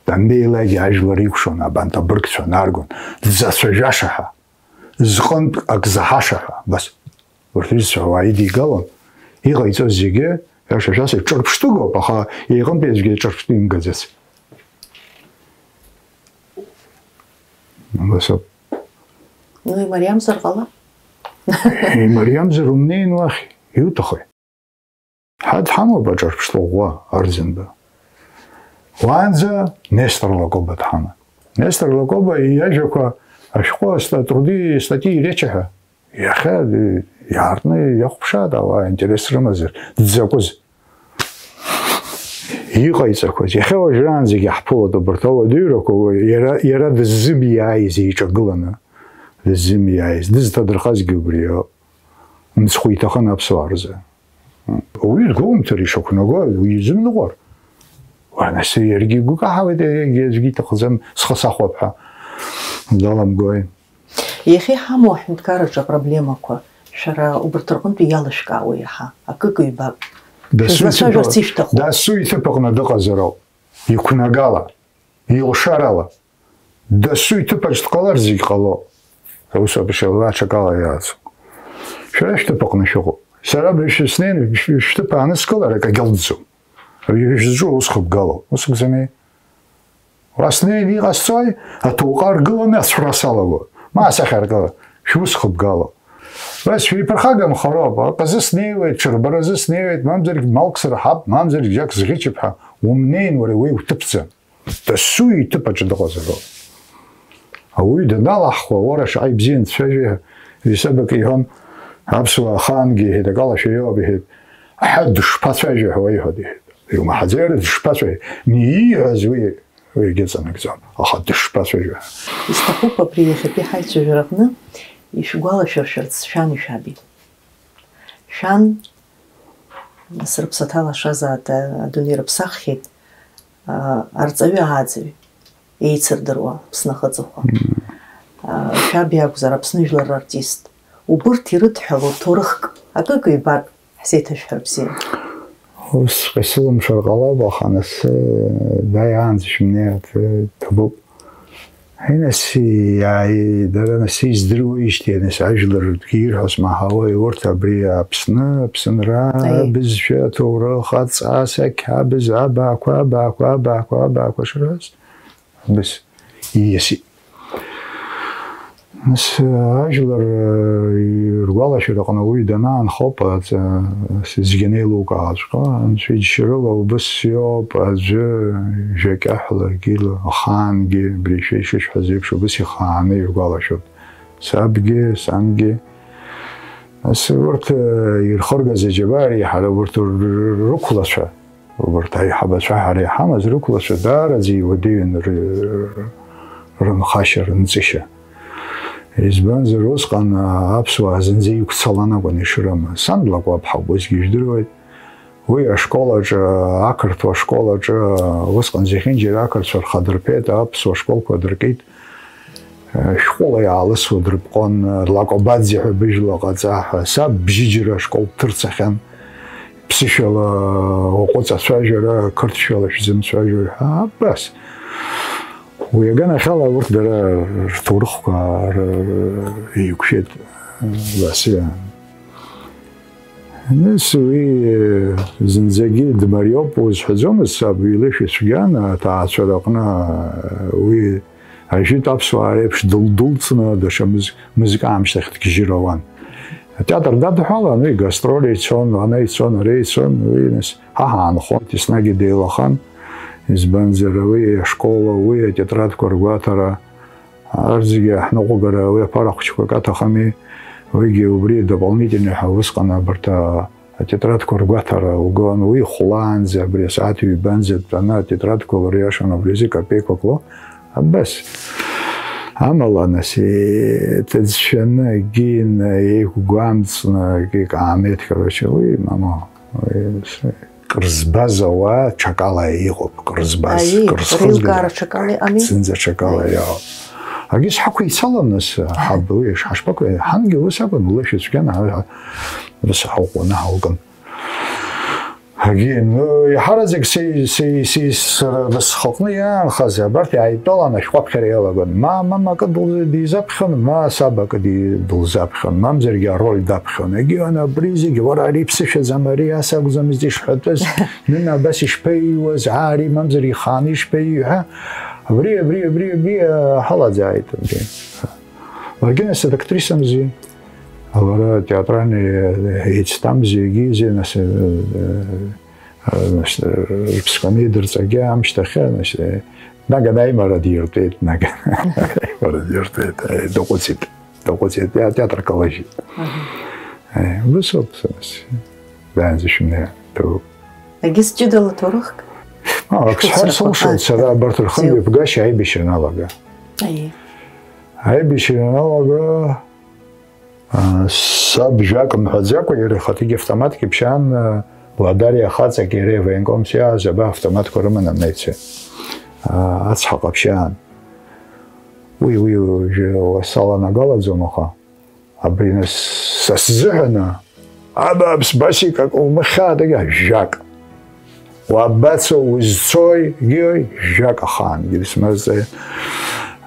Даннеилак ажәлар икәшон, абанҭ абыргцәа наргон, дзацәажәаша ҳәа. Зҟынтә ак заҳаша ҳәа, абас. Урҭ рҩызцәа ауаа идигалон, иҟаиҵоз зегьы, иашашәас иҿырԥштәыгоуп, аха иҟынтәи аӡәгьы иҿырԥштәы имгаӡац. Убас ауп. Ну, имариамзар ҟалап. Имариамзар умнеин уахь, иуҭахи? Ҳа дҳамоуп аҿырԥштәы ӷәӷәа, Арӡынба. Уаанӡа Нестор Лакоба дҳаман. Нестор Лакоба иажәақәа ашәҟәы астатруди статьи иречаҳәа, иахьа, э, иаартны иахәаԥшааит ауаа, интерес рымазар, дзакәыз. Иҟаиҵақәаз, иахьа уажәраанӡагьы ҳԥылоит убарҭ ауадаҩрақәа, иара, иара дыззымиааиз еиҿагыланы, дыззымиааиз, дызҭадырхазгьы убриоуп. Мыцхәы иҭахын аԥсуаа рзы. Уи дгәоумҭар ишақәнаго, уи изымныҟәар. Уанасы иаргьы игәы каҳауеит, иаргьы аӡәгьы иҭахӡам, схы сахәап ҳәа даламгои. Иахьа иҳамоу аҳәынҭқарраҿы апроблемақәа, шәара убарҭ рҟынтәи иалышәкаауа иаҳа, акык-ҩбак. Дасу шәызлацәажәарц иҭыԥ-, ишәҭаху. Дасу иҭыԥ аҟны дыҟазароуп. Иқәнагала, илшарала. Дасу иҭыԥаҿ дҟалар зегь ҟало. Аус ауп ишыҟало, аҽакала иаацу. Шәара шәҭыԥ аҟны шәыҟоуп. Сара абри шәыснеин, шә-, шәҭыԥ ааныскылар, акагьы алҵӡом. Абри шәызҿу аус хыбгало. Ус акәӡами? Уа снеин иҟасҵои? Аҭоуҟа аргыланы ацәра салаго. Ма асахьаркыра, шәус хыбгало. Бас шәеиԥырхагамхароуп, аҟазы снеиуеит, ҽырбаразы снеиуеит, мамзаргь малк сырҳап, мамзаргь џьак сӷьычып ҳәа умнеин уара, уи уҭыԥӡам. Дасу иҭыԥ аҿы дыҟазароуп. Ауаҩы даналаҳхуа, уара шаҟа ибзианы дцәажәо, ҩсабак иҳәон, аԥсуаа ахаангьы иҳәеит, акалашәа иоуп иҳәеит, аҳа дышԥацәажәо ҳәа уаиҳәоит иҳәеит. Иумаҳаӡеи ара дышԥацәажәо? Ииҳәаз уи, уи егьыҵанакӡом, аха дышԥацәажәо ҳәа. Исҭахуп абри иахьатәи ҳаицәажәараҟны ишәгәалашәыршәарц шәани шәаби. Шәан, нас рыԥсаҭа лашазаат, адунеи рыԥсаххьеит, а, арҵаҩы ааӡаҩ, еицырдыруа Аԥсны ахыҵыхәа. Мм. А, шәаб иакәзар, Аԥсны жәлар рартист. Убырҭ ирыдҳәалоу ҭоурыхк, акык-ҩбак ҳзеиҭашәҳәар бзиан. Усҵәҟьа исылымшар ҟалап, аха нас, э, дааиаанӡа шәымнеирц, э, ҭабуп. Ҳаи, нас, иааи-, дара, нас, издыруеижьҭеи, нас, ажәлар ртәгьы ирҳәо смаҳауеи, урҭ абри Аԥсны, Аԥсынра, Аиеи. Абызшәа, аҭоурых, аҵас, ақьабз, абаақәа, абаақәа, абаақәа, абаақәа шрыҳәаз, абыс ииасит. Нас ажәлар ргәалашәараҟны уи данаанхоуп, аҵ-, зегьы анеилукааҵәҟьа, анцәа иџьшьарыла убыс иоуп, аӡәы жәакьаҳәлагьы, ахаангьы, абри шәа ишышәҳәаз еиԥш, убыс ихааны иргәалашәоит. Сабгьы, сангьы. Нас урҭ, э, ирхыргаз аџьабаа реиҳарак урҭ р-, р-, рықәлацәа, убарҭ аиҳабацәа ҳара иҳамаз рықәлацәа даараӡа иуадаҩын р-, р-, рынхашьа, рынҵышьа. Избанзар, усҟан, а, аԥсуаа зынӡа иқәцалан акәын ишрымаз. Сан длакәаԥ ҳауп, усгьы ижәдыруеит. Уи ашкол аҿы, ақырҭуа школ аҿы, усҟан зехьынџьара ақырҭцәа рхадырԥеит, аԥсуа школқәа дыркит. Шәҟәыла иаалысуа дырпҟон, Лакобаӡе ҳәа быжәла ҟаҵа ҳәа. Саб бжьыџьара ашкол дҭырцахьан. Ԥсышәала уаҟәыҵ ацәажәара, қырҭшәала шәзымцәажәои ҳәа, абас. Уи аганахьала урҭ дара рҭоурыхқәа р-, р-, еиқәшәеит, абас иаан. Нас уи, э, зынӡагьы дмариоуп узҳәаӡомызт, саб илышәа цәгьан, аҭаацәара аҟны, э, уи ажәытә аԥсуаа реиԥш дылдәылҵны, даҽа мыз-, мызкы аамышьҭахь дгьежьыр ауан. Атеатр дадҳәалан, уи гастроль ицон, ана ицон, ара ицон, уи нас ҳа ҳаанхон, еснагь деилахан, избанзар, уи ашкол, уи атетрадқәа ргәаҭара, Арҭ зегьы аҳныҟәгара, уи аԥара хәыҷқәак аҭахами, уигьы убри дополнительный ҳәа усҟан абарҭ, а, атетрадқәа ргәаҭара угон, уи хәлаанӡа, абри асааҭ ҩбанӡа дтәаны атетрадқәа лыриашон, убри азы капеиқәак лоуп, абас. Амала, нас, еиҭаӡшәаны, акгьы еиқәгәамҵны, акгьы каамеҭ, короче, уи, мамоу, уи, с-, Кыр збаз ауаа ҽакала иҟоуп, кыр збаз, Аиеи, кыр зхызгаз. Реилкаара ҽакала иҟами? Зынӡа ҽакала Аиеи. Иҟоуп. Агьыс ҳақәицалан нас, ҳаб, уи ш-, ҳашԥақәи, ҳангьы ус акәын, улышәа цәгьан, ҳа-, ҳа-, ус ҳауҟәаны ҳаукын. Агьи, ну, иаҳараӡак сеи-, сеи-, сеи-, сара бысхаҟны иаанхаз, абарҭ иааидтәалан ашәҟәаԥхьара иалагон. Ма, мама акы дыл-, дизаԥхьон, ма саб акы ди-, дылзаԥхьон, мамзаргьы ароль даԥхьон. Егьи, ана, абри зегьы, уара, ари ԥсышәаӡам, ари ас акәӡамызт ишҳәатәыз, Нына абас ишԥаиҩуаз, аа, ари мамзар ихааны ишԥаиҩуа ҳәа, абри, абри, абри, абри, а, ҳалаӡааит, абри. Ларгьы, нас, адактрисамзи, лара театральный, э, еицҭамзи, егьизи, нас, э, э, э, нас, э, рыԥсқәа анеидырҵагьы амшьҭахь, нас, э, наган аимара диртәеит, наган аимара диртәеит, э, даҟәыҵит, даҟәыҵит, теа-, театр калыжьит. Аҳа. Э, убыс ауп, нас, даанӡа шәымнеи, ҭабуп. Егьыс ҷыдала ҭоурыхк? А, ак сҳәар Шәхәыцрақәа. Сылшоит, сара абарҭ рхымҩаԥгашьа аибашьра аналага. Аиеи. Аибашьра аналага, а, саб жәак мҳәаӡакәа, иара ихаҭагьы автоматк иԥшьаан, а, Ладариа хаҵак иара ивоенкомс иааз аба автоматқәа рыманы ицеит. А, ацҳа ҟаԥшьаан. Уи, уи уажәы уасаланагалаӡом, аха. Абри нас са сзыҳәаны, абааԥс, Басик, акы умыхьааит, егьа, жәак. Уабацо, узцои, гиои, жәак ахаангьы дысмазҵааит.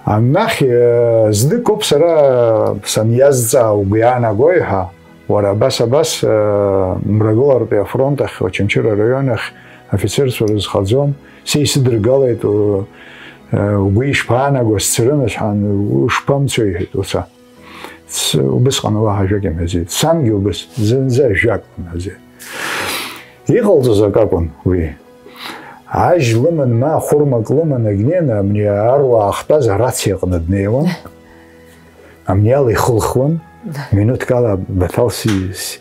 Анахь, э, зныкоуп сара саниазҵаа, угәы иаанагои ҳәа, уара абас, абас, э, Мрагыларатәи афронт ахь, Очамчыра араион ахь афицерцәа рызхаӡом, са исыдыргалеит, у-, э, угәы ишԥаанаго, сцарынашь ҳәа, ушԥамцои, иҳәеит, уца. Ц-, убысҟан уаҳа ажәак имҳәаӡеит. Сангьы убыс, зынӡа ажәак лымҳәаӡеит. Иҟалҵоз акы акәын уи. Ажь лыман, ма хәырмак лыман, Агнена, абни аруаа ахтәаз арациаҟны днеиуан. Абни ала ихылхуан. Минуҭк ала Баҭал си-, си-,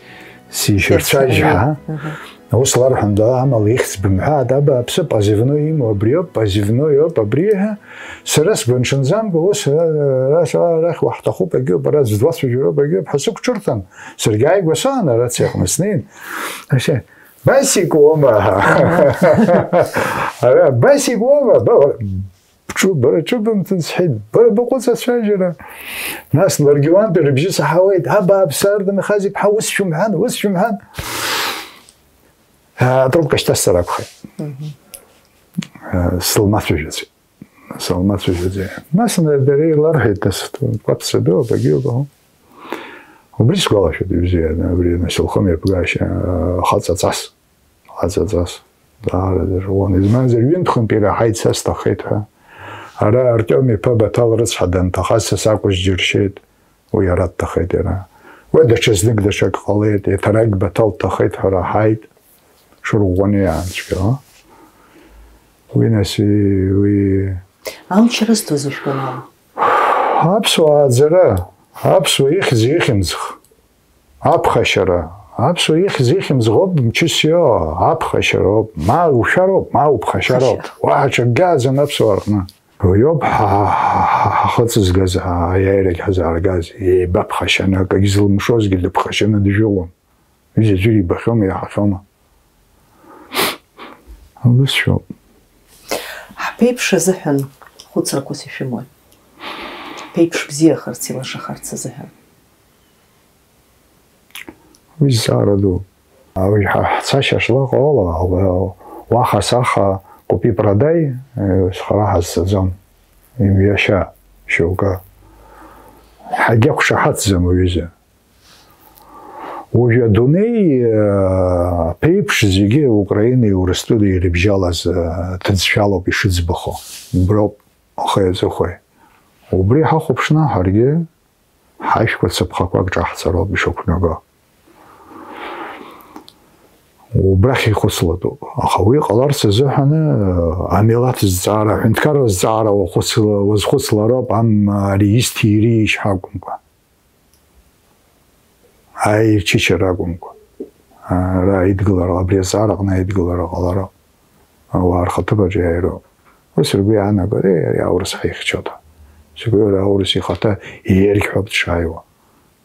сишьырцәажь ҳәа. Мгм. Ус ларҳәон, да, амала ихьӡ бымҳәааит, абааԥсы, позывной имоу абриоуп, позывной ауп абри ҳәа. Сара сгәынҽанӡамкәа, ус, ара, ара, арахь уаҳҭахуп, егьоуп, ара зыӡуацәажәароуп, егьоуп ҳәа сықәҿырҭын, саргьы ааигәа саан, арациаҟны снеин. Аса, Басик уоума? Ара, Басик уоума? Ба-, бҿы-, бара ҿыбымҭын, сҳәеит, бара баҟәыҵ ацәажәара. Нас ларгьы уантәи рыбжьы саҳауеит, абааԥсы, Ардам Ихаз-иԥҳа, ус шәымҳәан, ус шәымҳәан. Атрубка шьҭасҵар акәхеит. Мгм. Сылмацәажәаӡеит. Сылмацәажәаӡеит. Нас дара иларҳәеит, нас, кәаԥ сабиуп, агьиуп, аҳу. Убри сгәалашәоит, ибзианы, абри, нас, лхымҩаԥгашьа, хаҵаҵас, хаҵаҵас, даара дырӷәӷәон. Избанзар, ҩынтә-хынтә ираҳаит, са сҭахеит ҳәа. Ара Артиом иԥа Баҭал рыцҳа данҭахаз, са сакәыз џьыршьеит. Уи ара дҭахеит иара. Уи даҽазнык даҽак ҟалеит, еиҭарак Баҭал дҭахеит ҳәа раҳаит, шырӷәӷәаны иаанцәгьа. Уи нас, уи Амч рызҭоз ижәбон ала? Аԥсуаа аӡара, аԥсуа ихьӡ ихьымӡӷ, аԥхашьара, аԥсуа ихьӡ ихьымӡӷ ауп мчыс иоуа, аԥхашьара ауп, ма ушәароуп, ма уԥхашьароуп. Ԥхашьара. Уаҳа ҽакгьы ааӡам аԥсуаа рҟны. Уи ауп ҳа-, ҳа-, ҳа-, ҳа-, ҳхы ҵызгаз, ҳа-, аиааирагь ҳазааргаз, еибаԥхашьаны, акагь зылмшозгьы дыԥхашьаны дыжәылон. Ҩыза аӡәыр ибахьоума, иаҳахьоума? Убыс шәоуп. Ҳԥеиԥш азыҳәан хәыцрақәас ишәымои? Ҳԥеиԥш бзиахарц, илашахарц азыҳәан. Уи зҵаара ду. Уи ҳа-, ҳцашьа шлаҟоу ала, уа-, уаха-саха купи-продай, э, хара ҳазцаӡом. Имҩашьа шьоукы. Ҳагьақәшаҳаҭӡам уҩыза. Уажәы адунеи, э, ԥеиԥш зегьы Украинеи Урыстәылеи ирыбжьалаз, э, ҭыӡшәалоуп ишыӡбахо. Уброуп ахи аҵыхәеи. Убри ҳахәаԥшны ҳаргьы ҳажәқәа цаԥхақәак ҿаҳҵароуп ишықәнаго. Убрахь ихәыцлатәуп. Аха уи ҟаларц азыҳәаны, э, амилаҭ зҵаара, аҳәынҭқарра зҵаара уахәыцла-, уазхәыцлароуп, ам, ари изҭири ишьха акәымкәа. Аичычара акәымкәа, ара аидгылара, абри азҵаара аҟны аидгылара ҟалароуп. Ауаа рхаҭыԥаҿ иааироуп. Ус ргәы иаанагоит, "Е, ари аурыс ҳаихьчоит ҳәа." Сгәы иара аурыс ихаҭа иеиргьҳәап дшааиуа.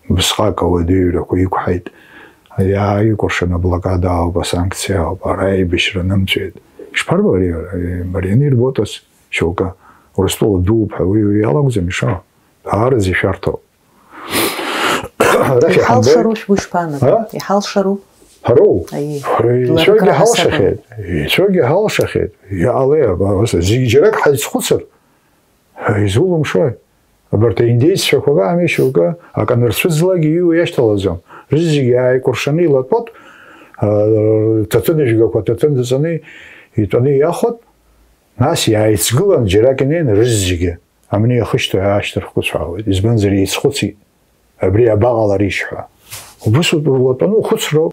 Убысҟак ауадаҩрақәа иқәҳаит. Иааикәыршан аблокада ауп, асанкциа ауп, ара аибашьра нымҵәеит. Ишԥарбо ари, ари, ари анирбоит ас шьоукы. Урыстәыла дууп ҳәа уи, уи иалакәӡам ишо. Даараӡа ишәарҭоуп. Арахь иҳамбои? Иҳалшару шәгәы ишԥаанаго? А? Иҳалшару? Ҳароу? Аиеи. Ҳароу, ицәоугьы ҳалшахьеит. Ицәоугьы ҳалшахьеит. Иҟалеи, абар, ус, зегь џьарак ҳаицхәыцыр, изулымшои? Абарҭ аиндеиццәақәак аами шьоукы, акы анырцәыӡлакгьы иҩуа иашьҭалаӡом. Рызегьы ааикәыршаны илатәоит, а, ҭаҭыныжәгақәа ҭаҭын дыҵаны итәаны иахәоит, нас иааицгылан џьарак инеин рызегьы. Амни иахышьҭоу аашьҭырхәыцәаауеит, избанзар, еицхәыцит, абри абаҟаларишь ҳәа. Убыс улатәаны ухәыцроуп.